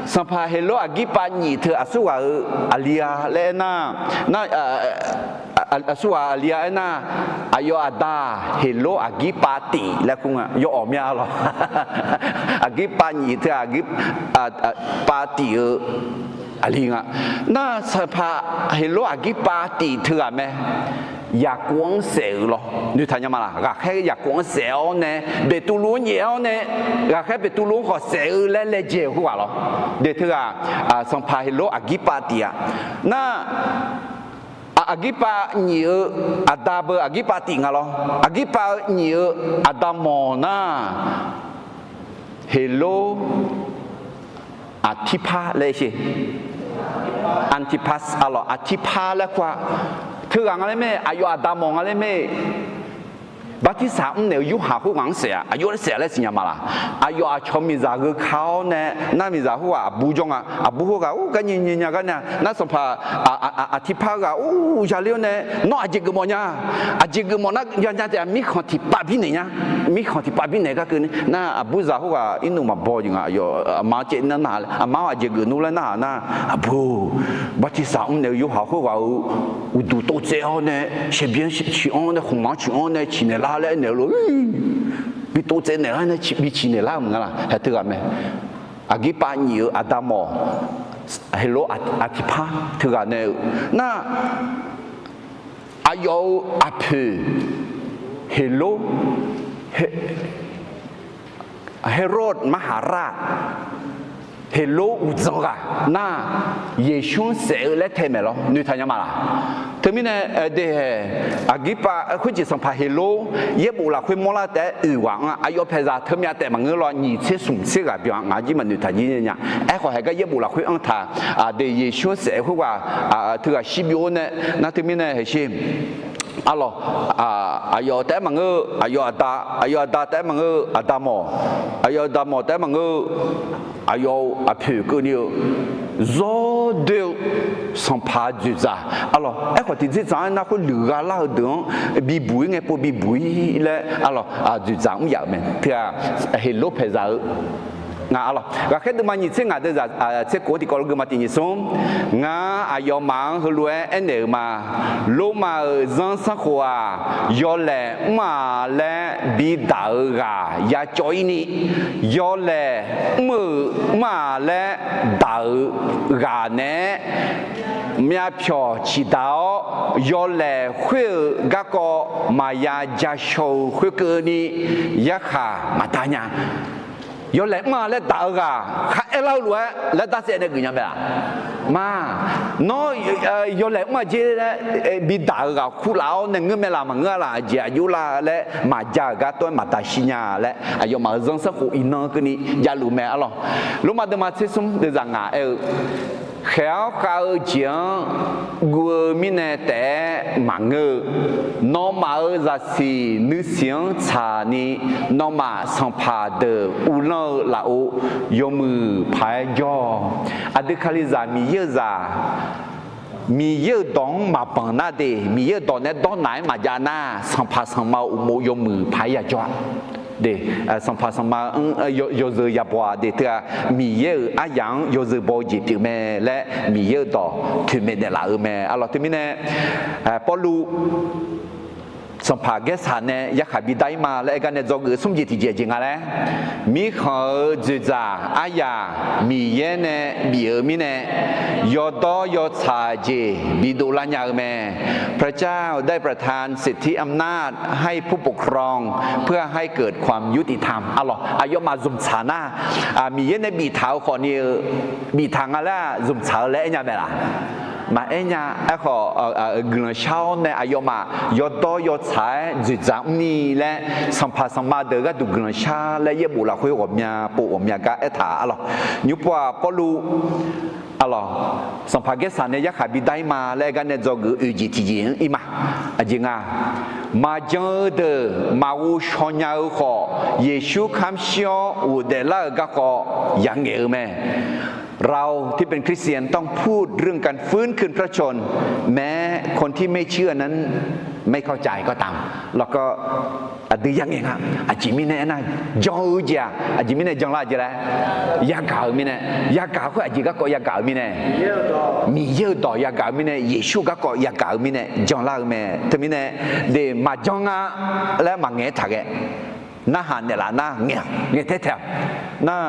sanqpaq Heqlor aqgirpav nyiq teu aqsurghaq-euq aqli-a laer aernar, nar aqsurghaq aqli-a aernar, aqyawf aqda Heqlor aqgirpav tif laer kur nga, yawawq mya lawr. Aqgirpav nyiq teu aqgirpav tif-eu aqli nga. Nar sanqpaq Heqlor aqgirpav tif teughaq mae, Yaqkov-anr saef-euq lawr. Noeqtaq nya ma laq? Ghaqkhaer Yaqkov-anr saef-awr nae, Beqtuvluv-anr nyaef-awr nae, ghaqkhaer Beqtuvluv-anr khawf saef-eu laer laejae-euq khoerghaq lawr. De teughaq sanqpaq Heqlor aqgirpav tif-a. Nar aqgirpav nyiq-eu aqda beu aqgirpav tif nga lawr. Aqgirpav nyiq-eu aqda mawq nar, Heqlor Aqtirpar laer sher. Antipas arlawq, Aqtirpar laer kur-a. Teughaq nga laer mae, aqyawf aqda mawq nga laer mae. Bartirsaq mrnaeq-eu Yorhaq khoerghaq-anr saef-a. Aqyawf laer saef-a laer siqnya ma laq? Aqyawf aqcawq miqzaq gheu ka-awr nae, nar miqzaq khoerghaq aqbur jawr nga. Aqbur khoerghaq ur gar nyae nyae nya gar nae, nar sanqpaq Aqtirpar ghaq ur ya ler-awr nae, nawr aqjeq geufmawf nya. Aqjeq geufmawf nar ya nya taef-a, mirkhanq tiqpav birnaeq nya. Mirkhanq tiqpav birnaeq gar keuvni nar, aqburzaq khoerghaq irnuq maqbaw jeq nga. Aqyawf aqma-anr caev nar nar-a, aqma-anr aqjeq geuf nmr laer narhaq nar, aqbur, Bartirsaq mrnaeq-eu Yorhaq khoerghaq-euq uqduq tov tsaev-awr nae, shaerbyan ciq-anr nae, khmqmaq-anr ciq-anr nae ciqnaeq lar laer aernaeq-eu lof, bi tov tsaev naeq lar nae bi ciqnaeq lar-eu maqnga laq? Hae teughaq mae. Aqgirpav nyiq-eu aqda mawq, Heqlor Aqtirpar teughaq nae-eu nar, aqyawf-euq aqpoeq Heqlor, Heqlor, Heqlor marhaq rar, Heqlor uqdzan ghaq nar, Yeqsur-anr saef-eu laer tae maeq lawr. Noeqtaq nya ma laq? Teumirnae de, Aqgirpav khoerjeq sanqpaq Heqlor yaerbof lafkhoer mawrlar taef-aer oeq ghaq-anr-a, aqyawf paeqzaq teumyav taef maqngeur lawr, nyiq tser smq tser ghaq byan-a, ngaq jir maqnoeq taq jir nya. Aerkhawf haeq gar yaerbof lafkhoer anr taq, de Yeqsur-anr saef-eu khoerghaq teughaq shir byov-awr nae, nar teumirnae haeq sher. Arlawq, aqyawf taef-aer maqngeur-eu aqyawf aqda, aqyawf aqda taef-aer maqngeur-eu aqda mawq, aqyawf aqda mawq taef-aer maqngeur-eu aqyawf-euq aqpoeq keuvni-eu zawr doer-eu sanqpaq dzoeqdzaq. Arlawq, aerkhawf tiqdzerdzaq-anr nar khoer luiqgha lar-eu deuq-anr bibuq-ir ngae pov bibuq-ir laer, arlawq, dzoeqdzaq mr yaf-euq mae. Teu-aq, Heqlor paeqzaq-eu nga, arlawq. Ghaqkhaer deuvma nyiq tser ngaq deuq zaq tser kof-anr tiqkawv lof geuvma tiq nyiq smr. Ngar aqyawfmaf-anr heulof-aer aernaeq-euq ma. Lormav-euq zanrsanrkhof-aq, yawlaeq mr-a laer bidaq-eu ghaq ya cawv-ir ni, yawlaeq mr-euq mr-a laer daq-euq ghaq naeq-aer myavpyawq ciqdaq-awr, yawlaeq khoer-euq garkawv maqya ja shaw-eu khoerkeuvni yarkhaq maqda nya. Yawlaeq mr-a laer daq-eu ghaq khar aerlar-eu lof-aer laer darsaev nae geuf nya mae laq? Ma, nawr yawlaeq mr-a jer laer bidaq-eu ghaq kurlaf-awr nae ngeur mae laq, maqngeur-a laq? Aqjeq aqjox lar laer maqja-euq gar tov-aer maqdaq shir nya laer, aqyawfmaf-euq zanrsanrkhof iqnan keuvni javluf mae, arlawq. Lormav deuvma tser smr deuq zaq ngaq aer-eu, khaeq-awr khav-eu jeq-anr guv-eu mirnae taef-aer maqngeur-eu, nawmaf-euq zaqsiq nuisiq-anr tsaqni, nawmaf sanqpaq deuq uvlanr-eu lafov yawmuiq paq-aer jawr-awq. Aqdui kalizaq Miqyaer-euq zaq, Miqyaer-euq dawq-anr maqbanq nar de, Miqyaer-euq dawq nae dawrnaq-aer maqjav nar, sanqpaq sanqma-euq uqmov yawmuiq paq-aer yajawr-a. De, sanqpaq sanqma-anr yawzeu yabaw-aq de, teu-aq Miqyaer-euq aryaq-anr yawzeu baw-eu jeq pyeuf mae laer Miqyaer-euq dawq toeqmaeq naeqlaf-eu mae, arlawq. Teumirnae Pawrluv Sanqpaq Gaersaq nae yarkhaq bidar-ir ma laer aer gar nae dzawgeuf smr jeq tiqjeq jeq nga laer, mirkhanq-euq dzoeqdzaq aryaq Miqyaer nae bif-euq mirnae, yawdawr yawtsaq jeq bidov lar nya-eu mae. พระเจ้าได้ประทานสิทธิอำนาจให้ผู้ปกครอง เพื่อให้เกิดความยุติธรรม arlawq, aqyawfmaf zmqtsaq nar, Miqyaer nae biftaq-eu khawfni-eu biftaq nga laer-aq zmqtsaq-eu laer aer nya mae laq? Maqaer nya. Aerkhawf, guiqlanq shar-awr nae aqyawfmaf yawdawr yawtsaq-aer dzoeqdzaq mrni laer, sanqpaq sanqma deuq gharduq guiqlanq shar laer yaerbof lafkhoer ghawqmya pov ghawqmya gar aertaq arlawq. Nymrpov-aq Pawrluv, arlawq, Sanqpaq Gaersaq nae yarkhaq bidar-ir ma laer aer gar nae dzawgeuf oeq jeq tiqjeq-anr ir ma. Aqjeq nga, maqjan-eu deuq maqghov shaw nya-eu khawf, Yeqsur kamr shir-awr ghofdaef lar-euq garkawv ya ngaeq-eu mae. เราที่เป็นคริสเตียนต้องพูดเรื่องการฟื้นคืนพระชนม์ แม้คนที่ไม่เชื่อนั้นไม่เข้าใจก็ตาม แล้วก็ aqdui ya ngaeq nga. Aqjeq mirnae aernar, jan-eu jeq-aq aqjeq mirnae janlar jeq laer, yagaq-eu mirnae, yagaq khoer aqjeq garkawv yagaq-eu mirnae, Miqyaer-euq dawq yagaq-eu mirnae, Yeqsur garkawv yagaq-eu mirnae janlar-eu mae. Teumirnae, de maqjan nga laer maqngaeq-aer taq ghae. Narhaq naeqlaf nar ngaeq-awq, ngaeq taer-awq. Nar,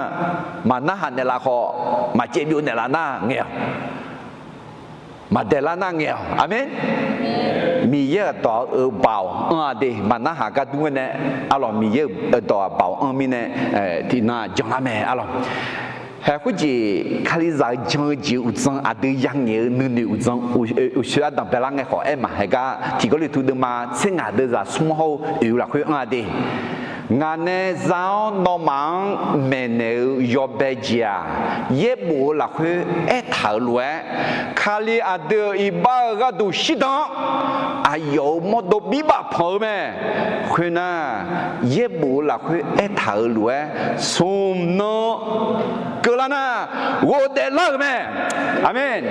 maqnarhaq naeqlaf khawf, maqcaev byov naeqlaf nar ngaeq-awq, maqdaeqlar nar ngaeq-awq. Aqmeq. Miqyaer-euq dawq-euq baoq anr-a de, maqnarhaq gar dur ngae nae, arlawq, Miqyaer-euq dawq-aq baoq anr mirnae, tiqnan janlar mae arlawq. Haeq khoerjeq Kalizaq-eu jan-eu jeq uqdzan aqdui ya ngaeq-eu nuinoeq uqdzan, uqshoe ardanq baelar ngae khawf aer maq haeq gar, tiq Gawrliqtu deuvma tser ngaq deuvzaq smr hawr-eu oeq-eu lafkhoer anr-a de. Ngaq nae za-awr nawmaf-anr maeqnaeq-eu yawbae jeq-aq, yaerbof-eu lafkhoer aertaq-euq lof-aer, Kali aqdui-euq iqbax-eu gharduq shirdan-awr, aqyawf-euq mawrdo birbaf panq-eu mae. Khoernar, yaerbof-eu lafkhoer aertaq-euq lof-aer, smq nan keuvlar nar ghofdaef lar-euq mae. Aqmeq.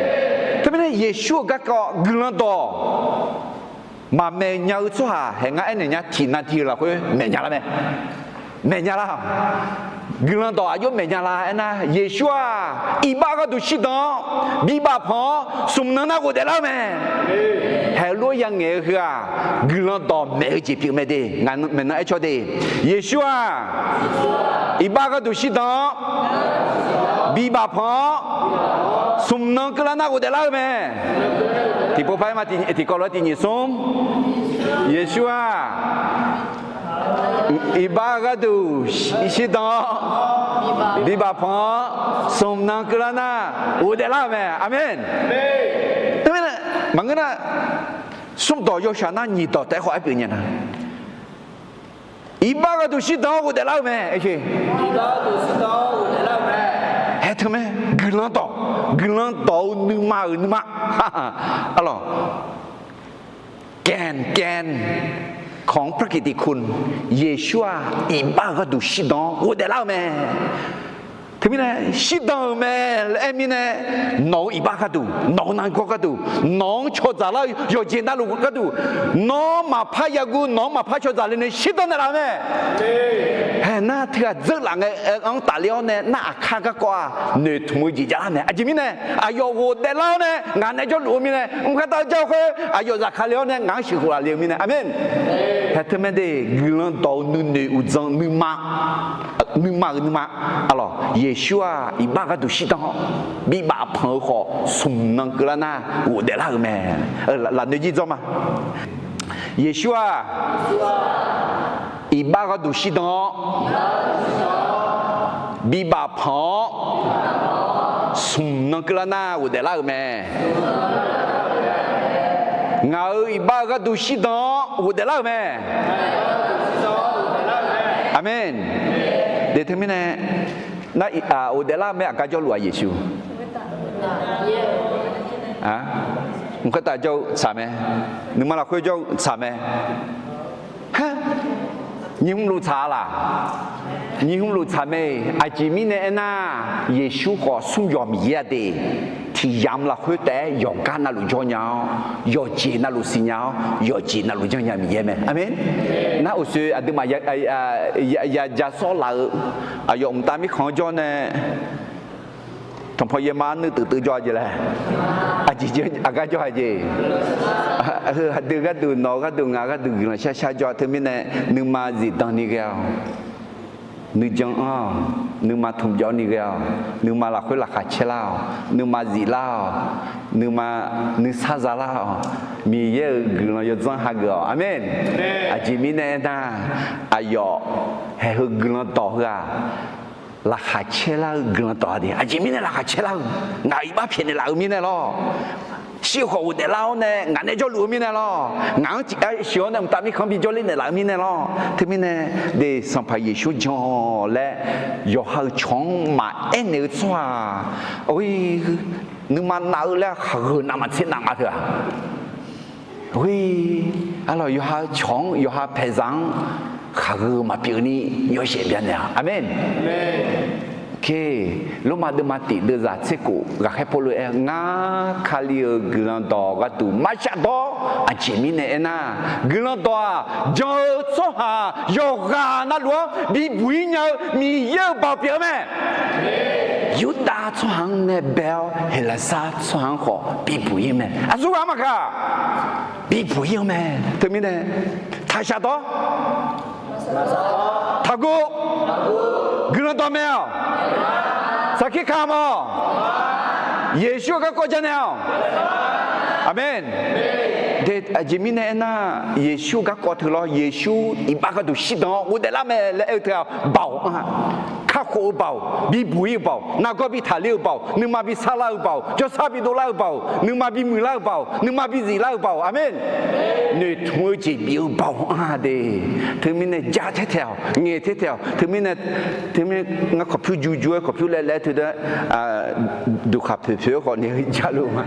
Teumirnae Yeqsur-euq garkawv guiqlanq dawq maqmaeq nya-eu tsawrhaq haeq ngar aernaeq nya tiqnan tiq-eu lafkhoer maeq nya lar mae. Maeq nya lar. Guiqlanq dawq aqjox maeq nya lar aernar, Yeqsur-aq iqbax gharduq shirdan-awr, bibaf panq-awr, smq nan nar ghofdaef lar-eu mae. Haeq lof-aer ya ngaeq-eu heu-aq, guiqlanq dawq maeq-eu jeq pyeuf mae de. Ngaq maeqnan aer cawr de. Yeqsur-aq iqbax gharduq shirdan-awr, bibaf panq-awr, smq nan keuvlar nar ghofdaef lar-eu mae. Tiqpov par-aer ma, tiqkawv lof-aer tiqnyif smr. Yeqsur-aq iqbax gharduq shirdan-awr, bibaf panq-awr, smq nan keuvlar nar ghofdaef lar-euq mae. Aqmeq. Maqngeur nar, smr dawq yawshaq nar nyiq dawq taef-aer khawf aer pyeuf nya nar, iqbax gharduq shirdan-awr ghofdaef lar-eu mae. Haeq teu mae, guiqlanq dawq, guiqlanq dawq-eu nuima-euq nuima. Arlawq, แก่น แก่นของพระกิตติคุณ Yeqsur-aq iqbax-eu gharduq shirdan-awr ghofdaef lar-eu mae. Teumirnae shirdan-euq mae laer aer mirnae, nawq-euq iqbax gharduq, nawq-euq nargawr gharduq, nawq-anr cawdzaq lar-eu yawqjeq navluf gharduq, nawr maqpar yaguv, nawq-anr maqpar cawdzaq le nae shirdan naeqlaf-eu mae. Haeq nar teughaq dzeur laf ngae anr tafle-awr nae nar aqkar garkawv-aq noeqtmq-eu jeq javlar mae. Aqjeq mirnae aqyawf ghofdaef lar-awr nae ngaq nae jawrluf-eu mirnae, mqkar tav jar-eu khoer aqyawf zafkale-awr nae ngaq-anr sheuqkhof laf le-eu mirnae. Aqmeq. Haeq teu mae de, guiqlanq dawq-eu nuinoeq uqdzan nuima, nuima-euq nuima. Arlawq, Yeqsur-aq iqbax gharduq shirdan-awr, bibaf panq-eu khawf smq nan keuvlar nar ghofdaef lar-euq mae. Lafnoeq jir dzawr ma. Yeqsur-aq iqbax gharduq shirdan-awr, bibaf panq-awr, smq nan keuvlar nar ghofdaef lar-euq mae. Ngaq-euq iqbax-eu gharduq shirdan-awr ghofdaef lar-euq mae. Aqmeq. De teumirnae, nar ghofdaef lar-eu mae. Aqgar jawrluf-aq Yeqsur, mqkar tav jawr-eu tsaq mae. Nuima lafkhoer jawr-eu tsaq mae. Nyiq hmq luf tsaq-a laq? Nyiq hmq luf tsaq mae. Aqjeq mirnae aernar, Yeqsur khawf smr yawq Miqyaer-a de. Tiq yamq lafkhoer taef-aer yawqgar navluf jawr nya-awr, yawqjeq navluf siqnya-awr, yawqjeq navluf janrnya Miqyaer mae. Aqmeq. Nar uqshoe aqduimaf ya ja sawr laf-eu aqyawf mqtav mirkhanq-anr jawr nae, tanqpaw yaerma nuiv teuf teuf jawr-a jeq laer, aqjeq aqgar jawr-a jeq. Heu aqdui gharduq, nawq-eu gharduq, ngaq-eu gharduq guiqlanq shar shar jawr-a. Teumirnae nuima zifdan ni ghae-awq. Nuijan anr-awq. Nuima tmqjawv ni ghae-awq. Nuima lafkhoer laqkhaq caer lar-awq. Nuima ziflar-awq. Nuima nuisar zalar-awq. Miqyaer-euq guiqlanq yawdzanr hageuf-awq. Aqmeq. Aqjeq mirnae aernar, aqyawf haeq heu guiqlanq dawq heu-aq, laqkhaq caer lar-eu guiqlanq dawq-a de. Aqjeq mirnae laqkhaq caer lar-eu, ngaq-euq iqbax pyaeqnaeq laf-eu mirnae lawr. Shir-eu khawf ghofdaef lar-awr nae ngaq nae jawrluf-eu mirnae lawr. Ngaq-anr tiqgar sheuq-awr nae mqtav mirkhanq-anr bi jawrler naeqlaf-eu mirnae lawr. Teumirnae, de Sanqpaq Yeqsur jan-awq laer yawqha-euq cawq-anr maqaer naeq-eu tsawrhaq, nuima nav-eu laer khaqgheu navmaqtser navma teu-aq, arlawq, yawqha-eu cawq-anr, yawqha paeqzaq-anr khaqgheu maqpyeuf ni yawshaef byanaeq-a. Aqmeq. Lormav deuvma tiq deuvzaq tser khof ghaqkhaer Pawrluv aer-eu, ngar Kali-euq guiqlanq dawq gharduq marshaq dawr. Aqjeq mirnae aernar, guiqlanq dawq-aq, jan-eu tsawrhaq yawqghaq navluf-anr bibuq-ir nya-eu Miqyaer-euq baoq pyeuf-eu mae. Yurdav tsawrhaq-anr nae bae-awr, Heqlaqsar tsawrhaq-anr khawf bibuq-ir-eu mae. Aqsur ghaq maqkaq, bibuq-ir-eu mae. Teumirnae, taqshaq dawr. Taqguv. Guiqlanq dawqmaeq-awq. Sarkir kamq-awq. Yeqsur-euq garkawv janaeq-awq. Aqmeq. De, aqjeq mirnae aernar, Yeqsur-euq garkawv teu lawr. Yeqsur iqbax gharduq shirdan-awr ghofdaef lar mae laer aer-eu teu-aq, baoq-anr-a. Kakhof-eu baoq, bibuq-ir-eu baoq, nargawr bi taqler-eu baoq, nuima bi sarlar-eu baoq, jawrsar bi dovlar-eu baoq, nuima bi muiqlar-eu baoq, nuima bi ziflar-eu baoq. Aqmeq. Noeqtmq-eu jeq bif-eu baoq-anr-a de. Teumirnae ja taertaeq-awq, ngaeq taertaeq-awq. Teumirnae, teumirnae ngar kawqpyur juju-aer kawqpyur laev laev teu da, duqkhaq poeq poeq-aer khawf ni-eu jaluf ma.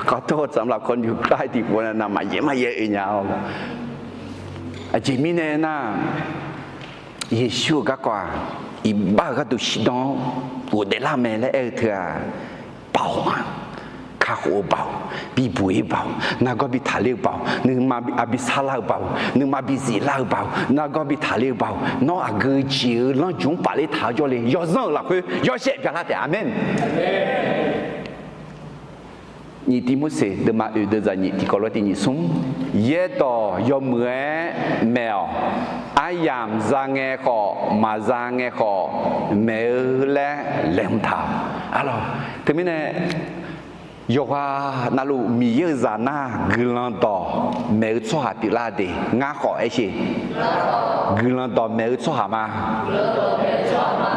Kawqtor tsanqlaf kawvnyoq kar-aer tiqpov nae navmaqyaer maqyaer oe nya-awq. Aqjeq mirnae aernar, Yeqsur-euq garkawv-aq, iqbax-euq gharduq shirdan-awr ghofdaef lar mae laer aer-eu teu-aq, baoq-a. Kakhof-eu baoq, bibuq-ir baoq, nargawr bi taqler-eu baoq, nuima bi, a, bi sarlar-eu baoq, nuima bi ziflar-eu baoq, nargawr bi taqler-eu baoq, nawr aqgeu jeq-eu lanrjmq-anr pafler taq-awr jawrle. Yawzanr-euq lafkhoer yawshaef byalar taef. Aqmeq. Nyiq Tivmorseq deuvma oeq deuvzaq nyiq tiqkawv lof tiq nyiq smr, yaerdawq yawmuiq-aer maeq-awq. Aryamq za ngae khawf, maqza ngae khawf maeq-eu laer laeqhmq taq-awq. Arlawq, teumirnae yawqghaq navluf Miqyaer-euq zaq nar guiqlanq dawq maeq-eu tsawrhaq pyeuflar de. Ngar khawf aer sher, guiqlanq dawq maeq-eu tsawrhaq ma.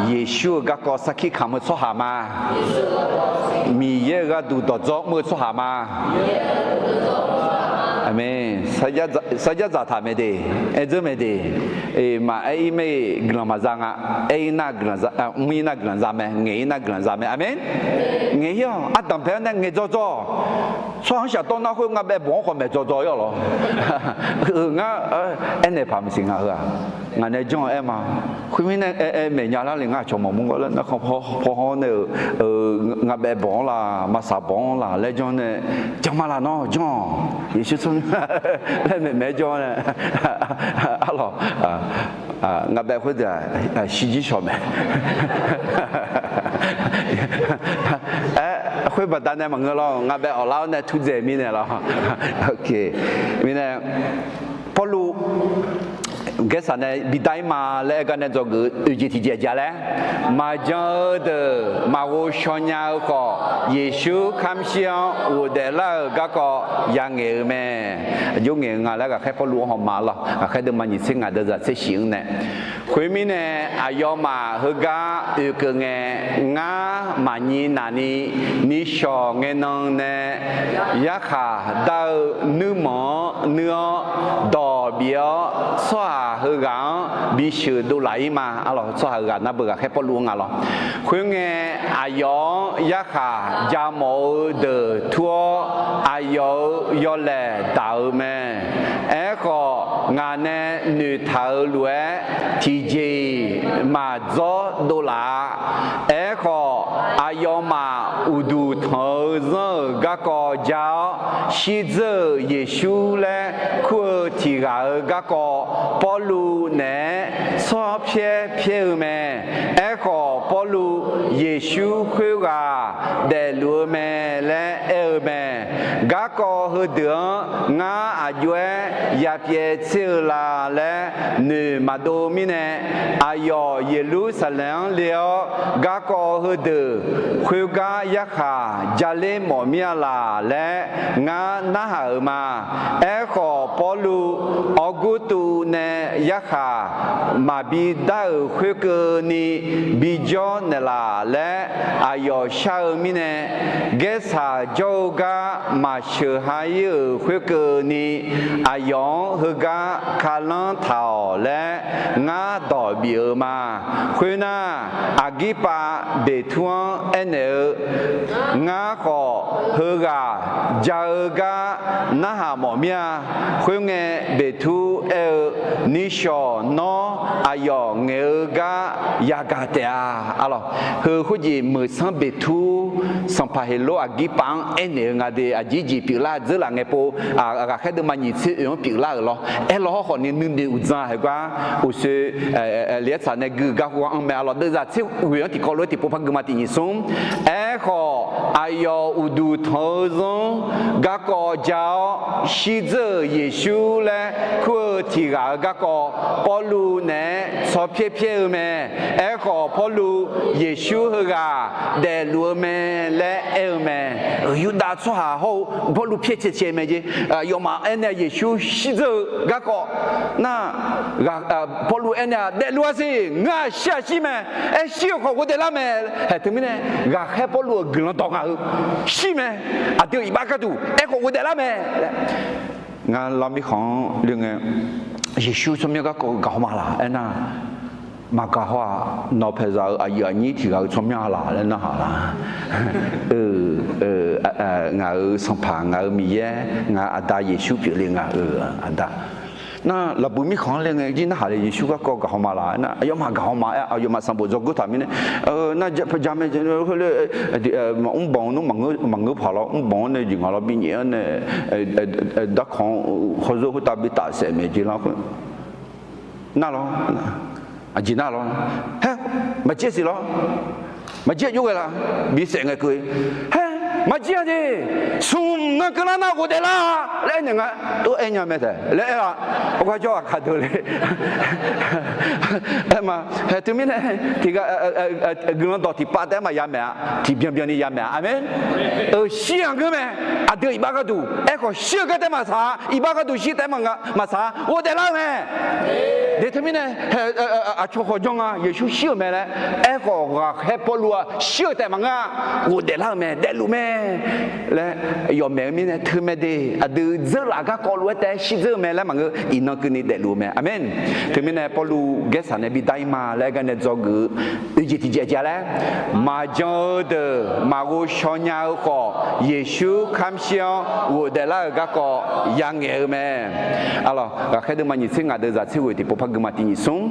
Yeqsur-euq garkawv sarkir kamq-eu tsawrhaq ma. Miqyaer-euq gharduq dawqdzawr mr-eu tsawrhaq ma. Aqmeq. Sarjax dzaqtaq mae de, aer dzeur mae de. Maqaer-ir mae, guiqlanq maqza nga. Aer-ir nar guiqlanq za, mr-ir nar guiqlanq za mae, ngaeq-ir nar guiqlanq za mae. Aqmeq. Ngaeq-ir-awq. Ardanq bae-awr nae ngaeq dzawdzaw-awq. Tsawrhaq-anr shafdawr nar khoer nga bae bawq-anr khawf maeq dzawdzaw-ir-awq lawr. Heu ngar aernaeq paq maqsiq nga heu-aq. Ngaq nae janr-eu aer ma. Khoermirnae aer aer maeq nya lar le. Ngar aqcawq maqmur gawr laer narkhan paw hawr nae-euq nga bae bawq-anr laq, maqsaq bawq-anr laq laer janr nae, janr ma laq nawr janr-awq. Yeqsur tsawrmyanr laer maeqmaeq-aer janr nae, arlawq, nga bae khoerdeuq-aq shirjir shawq mae. Aer, khoer baqdanae maqngeur lawr, nga bae awqlar-awr nae turdzaeq mirnae lawr. Mirnae, Pawrluv Gaersaq nae bidar-ir ma laer aer gar nae dzawgeuf-eu oeq jeq tiqjeq aqjeq-a laer, maqjan-eu deuq maqghov shaw nya-eu khawf, Yeqsur kamr shir-anr ghofdaef lar-euq garkawv yangaeq-eu mae. Aqjox ngaeq-eu nga laer ghaqkhaer Pawrluv-anr hawma lawr. Ghaqkhaer deuvma nyiq tser ngaq deuvzaq tser shif-anr nae, khoermirnae aqyawfmaf heugar oekeuv ngae, ngar maqnyi naq ni, nishawq ngaenan nae yarkhaq dar-eu nuirmanq-anr nuir-awr dawq bif-awr, tsawrhaq heughaq-anr bisheuq dovlaf-ir ma. Arlawq, tsawrhaq heughaq nar beu ghaqkhaer Pawrluv-anr nga lawr. Khoerngae, aqyawf-anr yarkhaq ja mawf-eu deuq tur-awr, aqyawf-euq yawlaeq daq-eu mae. Aerkhawf, ngaq nae noeqtaq-euq lof-aer tiqjeq-iq maqdzawr dovlaf-a. Aerkhawf, aqyawfmaf uqduq tanq-eu zanr-euq garkawv jar-awr, shirdzeur-euq Yeqsur laer kur-eu tiq ghaq-euq garkawv Pawrluv naeq-aer tsawrpyaer pyaer-eu mae. Aerkhawf, Pawrluv Yeqsur khoerghaq daefluf-eu mae laer aer-eu mae. Garkawv heudeuq-anr ngar aqjox-aer yapyaev tser-eu la laer noeq maqdov mirnae, aqyawf Yeqlursaqlaeq-anr le-awr garkawv heudeuq khoergar yarkhaq jaler mawf mir-a laq laer ngar narhaq-euq ma. Aerkhawf, Pawrluv Awrgurtuv nae yarkhaq maqbi dar-euq khoerkeuvni bijawr naeqlaf laer aqyawf shar-eu mirnae, Gaersaq jawr-eu gar maqsheuq ha ir-euq khoerkeuvni, aqyawf-anr heugar kalanr taq-awq laer ngar dawq bif-eu ma. Khoernar, Aqgirpav Beqtur-anr aernaeq-eu, Ngar khawf heughaq ja-eu gar narhaq mawf mir-a. Khoerngae, Beqtur aer-eu, Nishawq, nawr aqyawf ngaeq-eu gar yagaq taef-a. Arlawq, heu khoerjeq meuq sanr Beqtur, sanqpaq Heqlor Aqgirpav-anr aernaeq-eu nga de. Aqjeq jeq pyeuflar dzeurlaf ngae pov, ghaqkhaer deuvma nyiq tser oeq-anr pyeuflar-euq lawr. Aerlawr hawrkhawf ni nuinoeq uqdzan heugar uqsoe, Laeqsaq nae gui-eu gar khoergar anr mae. Arlawq, deuvzaq tser ghoeq-anr tiqkawv lof-aer tiqpov par gui ma. Tiq nyiq smr. Aerkhawf, aqyawf uqduq tanq-eu zanr garkawv ja-awr, shirdzeur-euq Yeqsur laer kur-eu tiq ghaq-euq garkawv Pawrluv naeq-aer tsawrpyaer pyaer-eu mae. Aerkhawf, Pawrluv Yeqsur heughaq daefluf-eu mae laer aer-eu mae. Yurdav tsawrhaq hawr-eu Pawrluv pyaer cae cae mae jeq. Aqyawfmaf aernaeq-a Yeqsur shirdzeur-eu garkawv nar, Pawrluv aernaeq-a, Daefluf-a siq, ngaq shir-aq shir mae. Aer shir-euq khawf ghofdaeflar mae. Haeq teumirnae, ghaqkhaer Pawrluv-euq guiqlanq dawq ngaq-euq shir mae. Aqdui-euq iqbax gharduq aerkhawf ghofdaeflar mae laer. Ngar lar mirkhanq-anr le ngae, Yeqsur tsawrmyanr garkawv gaq haw ma laq aernar, maqgaq haw-aq, nawq paeqzaq-euq aqyuif aqnyir tiq ghaq-euq tsawrmyanr-a laq laer narhaq laq. Ngaq-euq Sanqpaq, ngaq-euq Miqyaer, ngaq-euq Aqda Yeqsur pyeufle nga. Aqda. Nar lafbuiq mirkhanq-anr le ngae jir narhaq le, Yeqsur garkawv gaq haw ma laq aernar, aqyawfmaf gaq haw ma aer, aqyawfmaf sanqbof dzawgeur taq mirnae, nar ja mae, maqmr banq-eu nmr maqngeur paq lawr, mr banq-anr nae jeq ngaq lawr bi nyaef-anr nae, darkawq-anr hawzor khoertav bi tafsaef maeq jeq lar khoer nar lawr, aqjeq nar lawr, haer, maqjir siq lawr, maqjir aqjox ghae la, bisaef ngae keuv, haer, maqjir-a jeq, smq nan keuvlar nar ghofdaeflar laer aernaeq nga, tov aer nya mae taef laer aer-a. Awgar jawr-aq kaq deuq le. Aer ma, haeq teumirnae tiq ghaq guiqlanq dawq tiqpav taef-aer maqya maeq-a, tiqbyan byanni ya maeq-a. Aqmeq. Euq shir-aq ngeur mae. Aqdui iqbax gharduq aerkhawf shir-eu gar taef maqsaq-a, iqbax gharduq shir taef maqsaq-a, ghofdaeflar-eu mae. Deuq teumirnae aqcawq khawf jan nga, Yeqsur shir-euq mae laer. Aerkhawf ghaqkhaer Pawrluv-aq shir-euq taef maqngeur-a, ghofdaeflar-euq mae, daefluf mae laer yawfmaeq-eu mirnae teumae de. Aqdui dzeurlaf garkawv lof-aer taef-aer shirdzeur-eu mae laer maqngeur, iqnan keuvni daefluf-eu mae. Aqmeq. Teumirnae Pawrluv Gaersaq nae bi dar-ir ma laer gar nae dzawgeuf-eu oeq jeq tiqjeq aqjeq-a laer, maqjan-eu deuq maqghov shaw nya-eu khawf, Yeqsur kamq shir-anr ghofdaeflar-euq garkawv yangaeq-eu mae. Aqlawq, ghaqkhaer deuvma nyiq tser ngaq deuvzaq tser ghoeq tiqpov par gui ma. Tiq nyiq smr.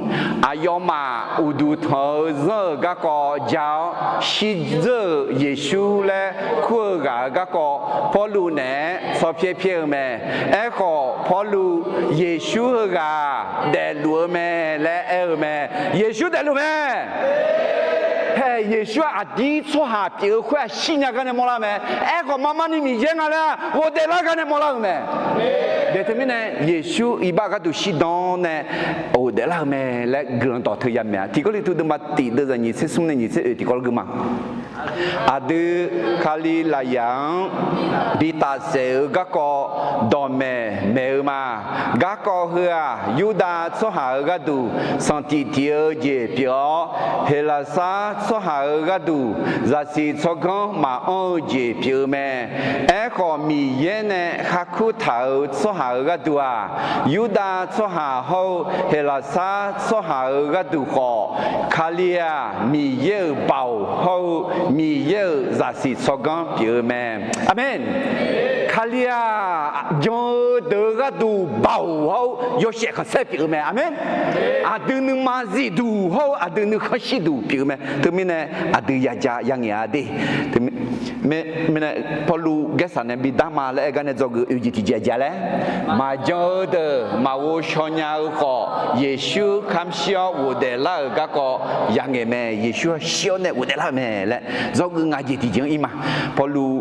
Aqyawfmaf uqduq tanq-eu zanr-euq garkawv ja-awr, shirdzeur-euq Yeqsur laer kur-eu ghaq-euq garkawv Pawrluv naeq-aer tsawrpyaer pyaer-eu mae. Aerkhawf, Pawrluv Yeqsur heughaq daefluf-eu mae laer aer-eu mae. Yeqsur daefluf mae. Haeq, Yeqsur-aq aqdir tsawrhaq pyeuf-eu khoer-aq shirnya gar nae mawrlar mae. Aerkhawf, marmarni Miqyaer nga laer-aq ghofdaeflar gar nae mawrlar-euq mae. Deuq teumirnae Yeqsur iqbax gharduq shirdan nae ghofdaeflar-euq mae laer guiqlanq dawq teu ya maeq-a. Tiq Gawrliqtu deuvma tiq deuvzaq nyiq tser smr nae nyiq tser oeq tiqkawv gui ma. Aqdui Kalizaqyaq-anr bi tafsaef-eu garkawv dawqmaeq maeq-eu ma. Garkawv heu-aq, Yurdav tsawrhaq-euq gharduq sanqtiq tiq-eu jeq pyeuf-awr, Heqlaqsar tsawrhaq-euq gharduq zaqsiq tsawrganr maqanr-eu jeq pyeuf-eu mae. Aerkhawf, Miqyaer nae kharkur taq-euq tsawrhaq-euq gharduq-aq, Yurdav tsawrhaq hawr-eu Heqlaqsar tsawrhaq-euq gharduq khawf, Kali-aq, Miqyaer-euq baoq hawr-eu Miqyaer-euq zaqsiq tsawrganr pyeuf-eu mae. Aqmeq. Kali-aq, jan-eu deuq-eu gharduq baoq hawr-eu yawshaef khanqsaer pyeuf-eu mae. Aqmeq. Aqdui nuima zifduq hawr-eu aqdui nuikhanr shirduq pyeuf-eu mae. Teumirnae aqdui yaja yangaeq-a de. Teumirnae Mirnae Pawrluv Gaersaq nae bidar ma laer aer gar nae dzawgeuf oeq jeq tiqjeq-aq jeq laer, maqjan-eu deuq maqghov shaw nya-eu khawf, Yeqsur kamq shir-awr ghofdaef lar-euq garkawv ya ngaeq mae. Yeqsur-aq shir-awr nae ghofdaef lar-euq mae laer dzawgeuf ngaq jeq tiqjeq-anr ir ma. Pawrluv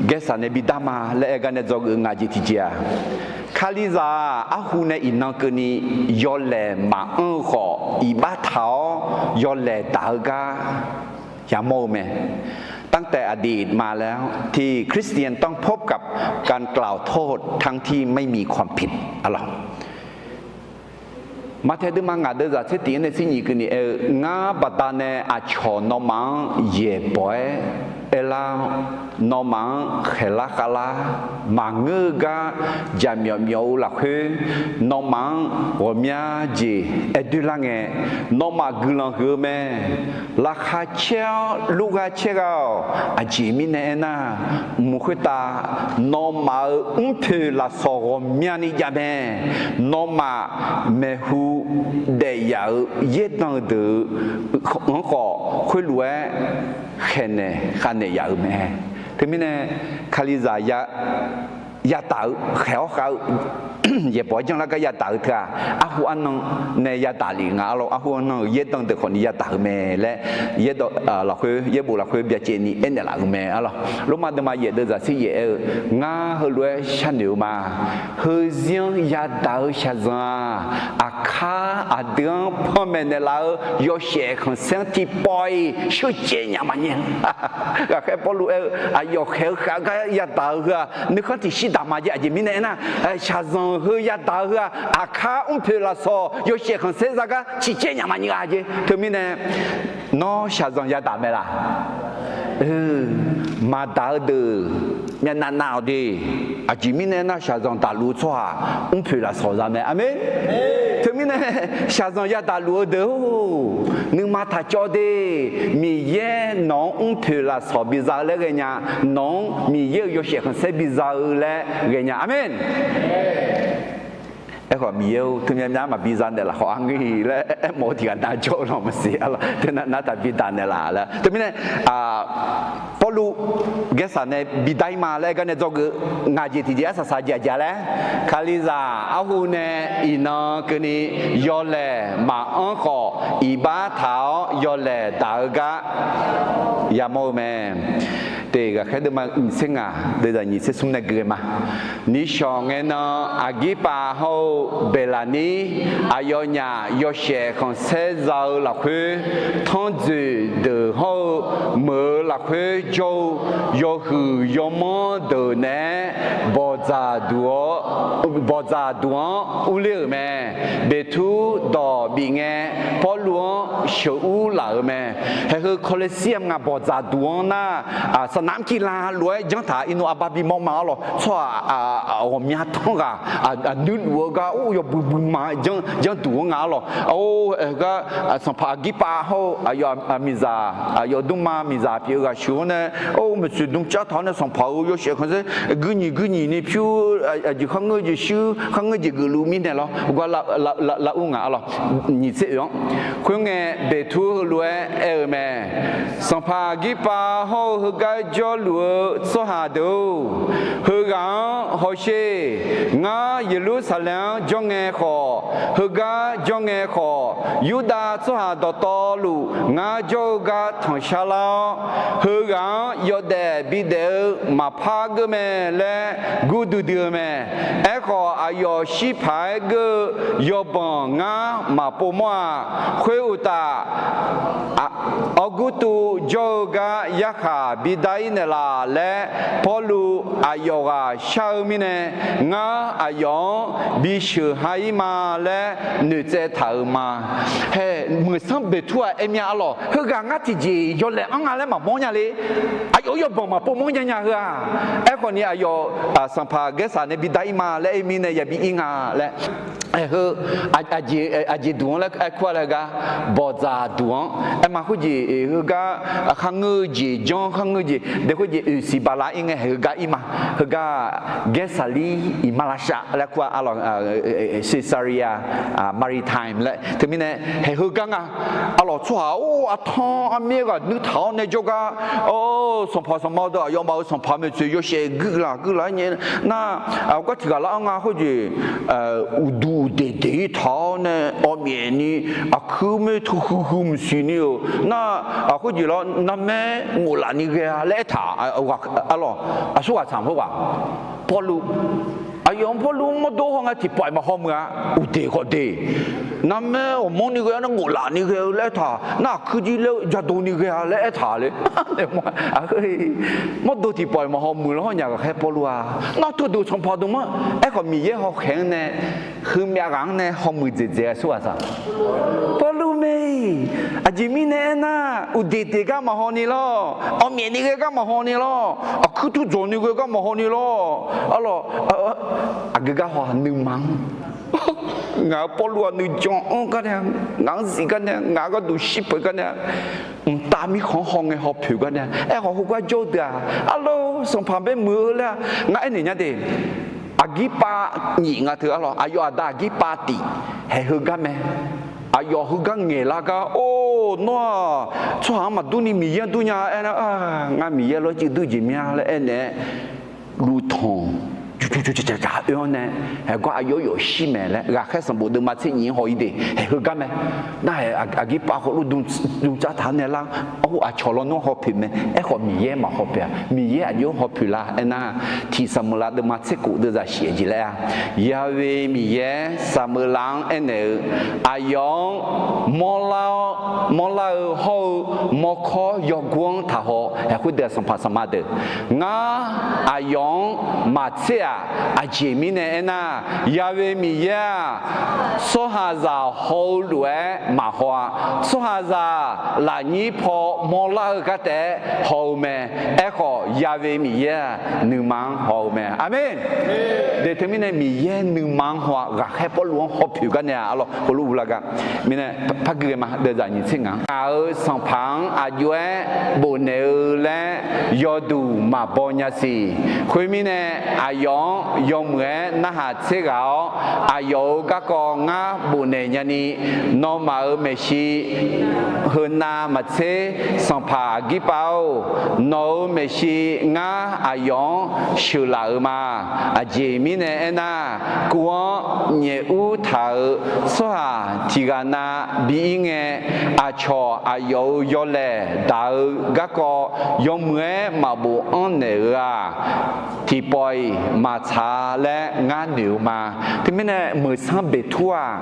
Gaersaq nae bidar ma laer aer gar nae dzawgeuf ngaq jeq tiqjeq-aq, Kalizaq-aq arhu nae iqnan keuvni yawlaeq maqanr-eu khawf, iqbax taq-awr yawlaeq daq-eu gar yamawr-eu mae. ตั้งแต่อดีตมาแล้วที่คริสเตียนต้องพบกับการกล่าวโทษทั้งที่ไม่มีความผิด Martae deuvma ngaq deuvzaq tser tiq-anr nae tser nyiq keuvni aer-eu, ngar baqdanae aqcawq nawmaf-anr yaeqbawq-aer aerlar-awr, nawmaf-anr khaeqlar khavlar maqngeur-eu gar jaqmyawf myawf-eu lafkhoer, nawmaf-anr ghawqmya jeq aer doerlar ngae, nawmaf guiqlanq huiq-eu mae. Laqkhaq caer-awr lurgha caergha-awq. Aqjeq mirnae aernar, mq khoertav nawmaf-euq mrpoeq lafsawq ghawqmyani jav mae. Nawmaf maeqhu daef yaf-euq yaerdanq-eu deuq-anr khawf, khoerlof-aer khaeqnaeq khavnaeq yaf-euq mae. Teumirnae Kalizaq yadaq-eu khaeq-awr khav-eu yaeqbawq-aer janrlar gar yadaq-eu teu-aq, arhu arnan nae yadaq lef nga arlawr. Arhu arnan-euq yaerdanq deuq khawfni yadaq-eu mae laer, yaerdawq lafkhoer, yaerbof lafkhoer byacaevni aernaeq laf-euq mae arlawr. Lormav deuvma yaef deuvzaq tser yaef aer-eu, ngar heulof-aer sharnoeq-eu ma. Heuzir-anr yadaq-eu shaqzanq-aq, aqkar aqdui-anr panmaeq naeqlaf-eu yawshaef khanqsaer-anr tiqpawf-iq sheucaev nya maqnyae. Ghaqkhaer Pawrluv aer-eu, aqyawf khaeq-eu khav gar yadaq-eu heu-aq, nuikhanr tiqshir daq ma jeq. Aqjeq mirnae aernar, shaqzanq heu yadaq-eu heu-aq, aqkar mrpoeq lafsawq yawshaef khanqsaer za gar ciqcaev nya maqnyae-a jeq. Teumirnae nawr shaqzanq yadaq mae laq? Maqdaq-eu deuq myavnav nav-awq de. Aqjeq mirnae aernar, shaqzanq daqluf-eu tsawrhaq mrpoeq lafsawq za mae. Aqmeq. Teumirnae shaqzanq yadaq luf-eu deuq-or, nuima taq cawv de. Miqyaer nawq-anr mrpoeq lafsawq biza-eu laer ghaenya, nawq-anr Miqyaer-euq yawshaef khanqsaer biza-eu laer ghaenya. Aqmeq. Aerkhawf, Miqyaer-or, teumyav myav maqbi za naeqlaf khawf, arngeur-iq laer aermawf-eu tiqghaq nav jawr-eu lanq maqsiq arlawr. Teunav nar taqbi daq naeqlaf laer. Teumirnae Pawrluv Gaersaq nae bidar-ir ma laer aer gar nae dzawgeuf ngaq jeq tiqjeq arsaq saq jeq aqjeq laer, Kalizaq arhu nae iqnan keuvni yawlaeq maqanr khawf, iqbax taq-awr yawlaeq daq-eu gar yamawr-eu mae. Te ghaqkhaer deuvma nyiq tser ngaq deuvzaq nyiq tser smr nae gui-eu ma. Nishawq ngae nan Aqgirpav hawr-eu Beqlaqnir, aqyawfnyaf yawshaef khanqsaer za-eu lafkhoer, tanrjoeq deuq hawr-eu meuq-eu lafkhoer jawr-eu yawhuiq yawmanr deuq naeq-aer bawqdzaq duq-awr, bawqdzaq duq-anr urler-euq mae. Beqtur dawq bif ngae, Pawrluv-anr sheuqur laf-euq mae. Haeq heu Kawleqsir-a ngaq bawqdzaq duq-anr nar, saqnaq mrkiv la lof-aer janr taq-a. Irnu arbar bimawr ma arlawq. Tsawrhaq ghawqmya tanr ghaq aqnuir luf-eu gar or yawbui bui ma janr duq-anr nga arlawq. Or, heugar Sanqpaq Aqgirpav hawr-eu aqyawf miqzaq, aqyawf dmrma miqzaq pyeuf-eu ghaq shuq-anr nae, or, maeqtsoeq dm car taq-awr nae sanqpaq-euq yawshaef khanqsaer guir nyiq guir nyiq ni pyur, aqjeq kharngeur jeq shuir, kharngeur jeq geufluf mirnae lawr, gar lar ur nga arlawq. Nyiq tser oeq-anr, khoerngae Beqtur heulof-aer aer-eu mae. Sanqpaq Aqgirpav hawr-eu heugar jawrluf-eu tsawrhaq deuq-or, heughaq-anr hawsher. Ngar Yeqlursaqlaeq-anr jawr ngae khawf, heugar jawr ngae khawf, Yurdav tsawrhaq dawqtawvluf ngar jawr-eu gar tanqshar lar-awr, heughaq-anr yawdaef bidaef-eu maqpar geur mae laer gurdui dui-eu mae. Aerkhawf, aqyawf shir paq-aer geur-eu yawbanq ngar maqpov mawr-a. Khoeruqtaf, Awrgurtuv jawr-eu gar yarkhaq bidar-ir naeqlaf laer Pawrluv aqyawf ghaq shar-eu mirnae, ngar aqyawf-anr bisheuq ha-ir ma laer noeqtsaev taq-euq ma. Haeq, muiqsanr Beqtur-aq aer mya arlawq. Heughaq ngar tiqjeq yawlaeq anr nga laer maqmawr nya le. Aqyawf-euq yawbanq maqpov mawr nya nya heu-aq. Aerkhawf ni aqyawf Sanqpaq Gaersaq nae bidar-ir ma laer aer mirnae yabi ir nga laer. Heu aqjeq duq-anr laer aer kur-a laer gar, bawqdzaq duq-anr aer ma. Khoerjeq heugar kharngeur-eu jeq janr, kharngeur jeq dae khoerjeq oeqsiq bala ir ngae, heugar ir ma. Heugar Gaersaqlir iqmalavshav laer kur-a arlawq. Caesarea maritime laer teumirnae haeq heugar nga. Arlawq, tsawrhaq-or, artanq armyaer ghaq nuir taq-awr nae jawrgar, or, sanqpaq sanqma deuq aqyawfmaf-euq sanqpaq maeqtsoeq yawshaef guiqlaq guiqlaq-aer nyaef nar, gar tiq ghaq lar-anr nga khoerjeq, uqduq uqdeq deq-ir taq-awr nae awqmyaef ni, aqkuir maer teu huiq huiq mqsiq ni-euq nar, khoerjeq lar narmaer ngoflaf ni ghae-a laer aertaq. Arlawq, aqsurghaq tsaq khoerghaq, Pawrluv, aqyawf-anr Pawrluv-anr mawrdo haw nga tiqpawf-iq maqhaw muiq-a. Uqdeq khawf deq, narmaer ghawqmanrni ghae-a nar ngoflaf ni ghae-eu laer aertaq, nar aqkuir jir laer-eu jadov ni ghae-a laer aertaq le. Mawrdo tiqpawf-iq maqhaw muiq lanr hawr nya ghaqkhaer Pawrluv-a. Nar teuduq sanqpaq deuq ma. Aerkhawf Miqyaer hawkhaeq-anr nae, heumyav ghaq-anr nae hawmuiq dzaeqdzaeq-a aqsurghaq tsaq. Pawrluv mae-iq, aqjeq mirnae aernar, uqdeq deq gar maqhaw ni lawr, awqmyaef ni ghae gar maqhaw ni lawr, aqkuir turdzawq ni ghae gar maqhaw ni lawr. Arlawq, aqgeu gar haw-a, nuima-anr ngaq-euq Pawrluv-aq nuijan anr gar nae, ngaq-anr zif gar nae, ngaq-euq gharduq shir peuq gar nae, mqtav mirkhanq-anr haw ngae haw poeq gar nae, aerkhawf heugar jawr-eu deuq-aq, arlawq, sanqpaq bae muiq-eu laer-a. Ngar aernaeq nya de, aqgirpav nyif nga teu arlawq, aqyawf aqda aqgirpav tif, haeq heugar mae. Aqyawf heugar ngaeqlar gar, or, nawr-aq tsawrhaq-anr maqdur ni Miqyaer-anr dur nya aernar, ngar Miqyaer lawr civ dur jeq mya laer aernaeq-aer, luvtanq jaqjaq oe-anr nae, haeq gar aqyawf yawf shir mae laer ghaqkhaer sanqbof deuvma tser nyif-anr haw-ir de. Haeq heugar mae. Nar-aer aqgirpav khawf lor dm tsar taq-anr nae lar, or, aqcawq lawnmr haw poeq mae. Aerkhawf Miqyaer maqhaw poeq-a. Miqyaer aqjox-anr haw poeq la aernar, tiq Saqmeuqlav deuvma tser kof deuvzaq shif-aer jeq laer-a, Yahweh Miqyaer Saqmeuqlav-anr aernaeq-eu, aqyawf-anr mawrlar-awr, mawrlar-eu hawr-eu mawrkawr yawgur-anr taqhaw. Haeq khoerdeuq-aq sanqpaq sanqma deuq, ngar aqyawf-anr maqtser-aq, aqjeq mirnae aernar, Yahweh Miqyaer-aq, tsawrhaqzaq haw-eu lof-aer maqhaw-a. Tsawrhaqzaq lafnyir paw mawrlar-eu gar taef-aer haw-eu mae. Aerkhawf Yahweh Miqyaer-aq, nuima-anr haw-eu mae. Aqmeq. De teumirnae Miqyaer nuima-anr haw-a. Ghaqkhaer Pawrluv-anr haw poeq gar nae-aq arlawq, heulof uvlar gar mirnae, par gui ghae ma, deuvzaq nyiq tser ngaq-anr, ngaq-euq sanqpaq-anr aqjox-aer bofnaeq-eu laer yawduq maqbaw nya siq. Khoermirnae, aqyawf-anr yawmuiq-aer narhaq tser ghaq-awr, aqyawf-euq garkawv ngar bofnaeq nyani, nawmaf-euq maeqshi heunav maqtser. Sanqpaq Aqgirpav-or, nawq-euq maeqshi ngar aqyawf-anr sheuqlaf-euq ma. Aqjeq mirnae aernar, kuv-anr nyaef ur taq-euq tsawrhaq tiq ghaq na bi ir ngae, aqcawq aqyawf-euq yawlaeq daq-eu garkawv yawmuiq-aer maqbof anr naeq-eu-aq, tiqpawf-iq maqtsaq laer ngar noeq-eu ma. Teumirnae Meuqsanr Beqtur-aq,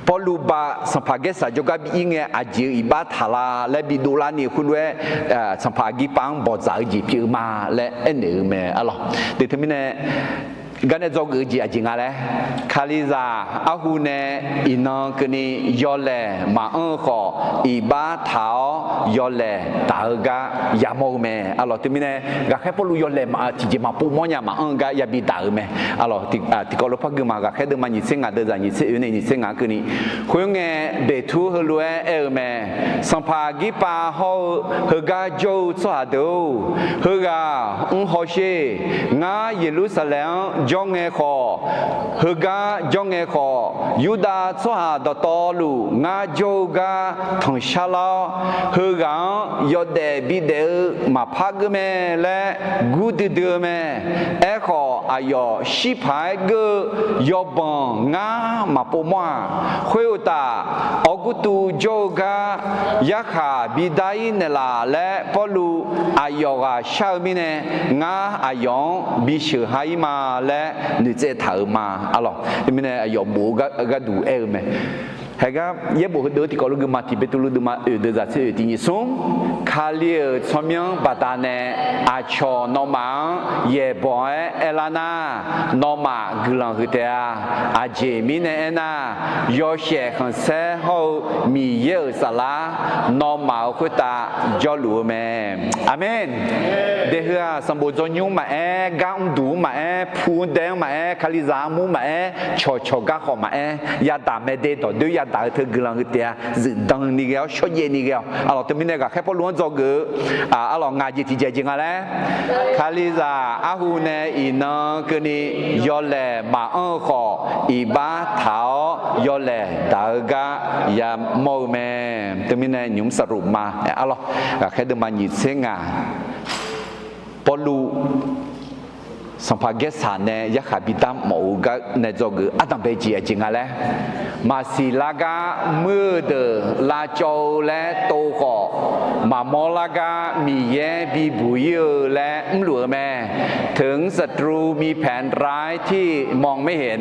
Pawrluv ba sanqpaq Gaersaq jawrgar bi ir ngae, aqjeq-euq iqbax taq la laer bi dovlar ni khoerlof-aer, sanqpaq Aqgirpav-anr bawqdzaq-eu jeq pyeuf-eu ma laer aernaeq-eu mae arlawq. De teumirnae, garnae dzawgeuf-eu jeq aqjeq nga laer, Kalizaq arhu nae iqnan keuvni yawlaeq maqanr-eu khawf, iqbax taq-awr yawlaeq daq-eu gar yamawr-eu mae arlawq. Teumirnae, ghaqkhaer Pawrluv yawlaeq tiqjeq maqpov mawrnya maqanr-eu gar yabi daq-euq mae arlawq. Tiqkawv lof par gui ma. Ghaqkhaer deuvma nyiq tser ngaq deuvzaq nyiq tser oe nae nyiq tser ngaq-anr keuvni, khoerngae Beqtur heulof-aer aer-eu mae. Sanqpaq Aqgirpav hawr-eu heugar jawr-eu tsawrhaq deuq-or, heughaq mr hawsher. Ngar Yeqlursaqlaeq-anr jawr ngae khawf, heugar jawr ngae khawf, Yurdav tsawrhaq dawqtawvluf ngar jawr-eu gar tanqshar lar-awr, heughaq-anr yawdaef bidaef-eu maqpar geur mae laer gur duidui-eu mae. Aerkhawf, aqyawf shir paq-aer geur-eu yawbanq ngar maqpov mawr-aq. Khoeruqtaf, Awrgurtuv jawr-eu gar yarkhaq bidar-ir naeqlaf laer Pawrluv aqyawf ghaq shar-eu mirnae, ngar aqyawf-anr bisheuq ha-ir ma laer noeqtsaev taq-euq ma arlawq. Teumirnae aqyawf bof-eu gharduq aer-eu mae. Haegar yaerbof heudeuq-eu tiqkawv lof gui ma. Tiq Beqtuvluv deuvma oeq deuvzaq tser oeq tiq nyiq smr, Kali-euq tsawrmyanr baqdanae aqcawq nawmaf-anr yaeqbawq-aer aerlar nar, nawmaf guiqlanq huiq taef-a. Aqjeq mirnae aernar, yawshaef khanqsaer hawr-eu Miqyaer-euq saflar nawmaf-euq khoertav jawrluf-eu mae. Aqmeq. Deuq heu-aq, sanqbof dzawrnymr maqaer, gar mrduq-anr maqaer, pu-anr dae-anr maqaer, Kalizaq armur maqaer, cawqcawq garkhawf maqaer, yadaq mae de. Dawqdoer yadaq-eu teu guiqlanq huiq taef-a. Zuifdan ni ghae-awr shawrjaev ni ghae-awq. Arlawq, teumirnae ghaqkhaer Pawrluv-anr dzawgeuf-eu, arlawq, ngaq jeq tiqjeq jeq nga laer, Kalizaq arhu nae iqnan keuvni yawlaeq maqanr-eu khawf, iqbax taq-awr yawlaeq daq-eu gar yamawr-eu mae. Teumirnae nymq-mr saqluf ma, arlawq, ghaqkhaer deuvma nyiq tser ngaq, Pawrluv Sanqpaq Gaersaq nae yarkhaq bidar mawf-eu gar nae dzawgeuf-eu ardanqbae jeq aqjeq nga laer, maqsiq lar gar muir-eu deuq lavcawv-eu laer tov khawf, maqmawr lar gar Miqyaer bibuq ir-eu laer mrluf-eu mae. ถึงศัตรูมีแผนร้ายที่มองไม่เห็น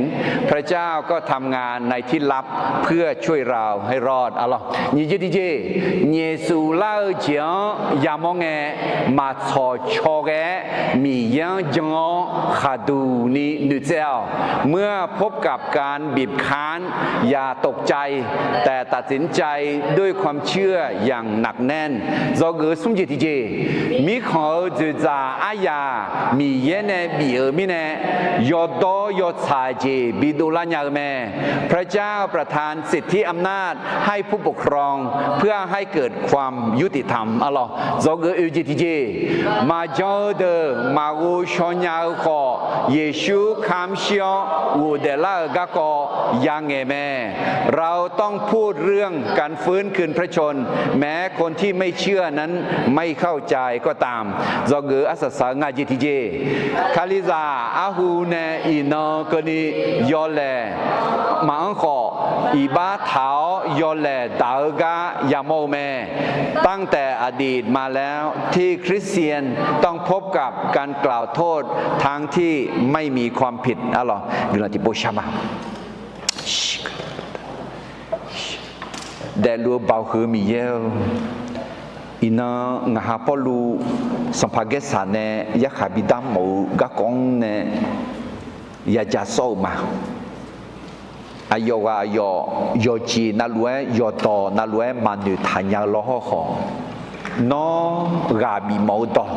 พระเจ้าก็ทำงานในที่ลับเพื่อช่วยเราให้รอด arlawq. Nyiq jeq tiqjeq, nyaefsuf lar-eu jeq-anr yamawr ngae, maqtsawq caw ghae-aer Miqyaer-anr jan-awr khaqduq ni noeqtsaev-awq. เมื่อพบกับการบีบคั้น อย่าตกใจ แต่ตัดสินใจด้วยความเชื่ออย่างหนักแน่น Dzawgeuf-eu smr jeq tiqjeq, mirkhanq-euq dzoeqdzaq aryaq Miqyaer nae bif-euq mirnae, yawdawr yawtsaq jeq bidov lar nya-eu mae. พระเจ้าประทานสิทธิอำนาจให้ผู้ปกครอง เพื่อให้เกิดความยุติธรรม arlawq. Dzawgeuf oeq jeq tiqjeq, maqjan-eu deuq maqghov shaw nya-eu khawf, Yeqsur kamq shir-awr ghofdaef lar-euq garkawv yangaeq mae. เราต้องพูดเรื่องการฟื้นคืนพระชนม์ แม้คนที่ไม่เชื่อนั้นไม่เข้าใจก็ตาม Dzawgeuf-eu arsaq saq-eu ngaq jeq tiqjeq, Kalizaq arhu nae iqnan keuvni yawlaeq maqanr khawf, iqbax taq-awr yawlaeq daq-eu gar yamawr-eu mae. ตั้งแต่อดีตมาแล้วที่คริสเตียนต้องพบกับการกล่าวโทษทั้งที่ไม่มีความผิด arlawq. Guiqlanq tiqpov shar ma. Daefluf-eu Baoq huiq-eu Miqyaer-eu, iqnan ngaq ha Pawrluv Sanqpaq Gaersaq nae yarkhaq bidar mawf-eu garkawv-anr nae yaja sawr-euq ma. Aqyawf ghaq aqyawf yawqjeq navluf-aer yawqdawq navluf-aer maqnoeq taq nya-eu lawr hawrkhawf, nawr ghaq bif mawf-eu dawq,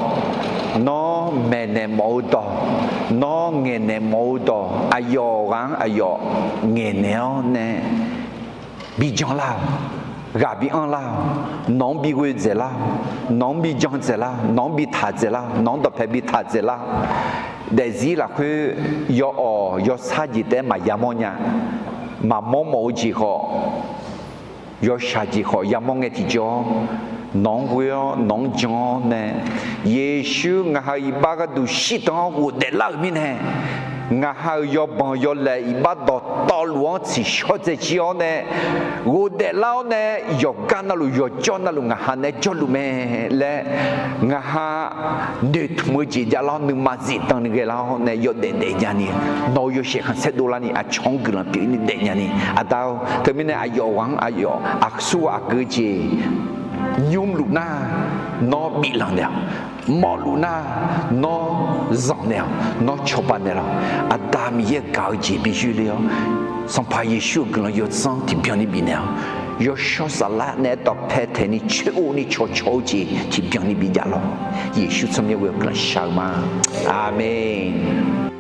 nawr maeqnaeq mawf-eu dawq, nawr ngaeqnaeq mawf-eu dawq, aqyawf ghaq-anr aqyawf ngaeqnaeq-awr nae bijan lar-awq. Ghaq bi anr lar-awq. Nawq-anr bi ghoe dzaeq lar-awq. Nawq-anr bi jan dzaeq lar-awq. Nawq-anr bi taq dzaeq lar-awq. Nawq-anr dawqpae bi taq dzaeq lar-awq. Daefzir lafkhoer yawawq yawsar jeq taef-aer maqya mawr nya. Maqmawr mawf-eu jeq khawf, yawshaq jeq khawf yamawr ngae tiqjawr, nawq-anr ghoe-awr nawq-anr jan-awr nae, Yeqsur ngaq ha-euq iqbax gharduq shirdan-awr ghofdaef lar-euq mirnae, ngaq ha-euq yawbanq yawlaeq iqbax dawqtawvluf-anr tsiqshawr dzaejir-awr nae, ghofdaef lar-awr nae, yawqgar navluf yawqjawr navluf ngaq ha nae jawrluf mae laer, ngaq ha noeqtmq-eu jeq javlar-awr nuima zifdan ni ghaelar-awr nae yawdaef daef nyani, nawq-euq yawshaef khanqsaer dovlarni aqcawq-anr guiqlanq pyeuf-ir ni daef nyani, Aqda-or, teumirnae aqyawf ghaq-anr aqyawf aqsur aqgeu jeq nymrluf nar, nawr biflanq naeq-awq. Mawfluf nar, nawr zanq naeq-awq. Nawr cawba naeqlaf-awq. Aqda Miqyaer gaq-eu jeq bi yoerler-awr, Sanqpaq Yeqsur-euq guiqlanq yawdzanr tiqbyan ni bifnaeq-awr, yawshawr saflar naeq-aer dawqpae taeqni coer-or ni cawqcawq-eu jeq tiqbyan ni bijavlaf-awq. Yeqsur tsawrmyanr ghoe-awr guiqlanq shar-eu ma. Aqmeq.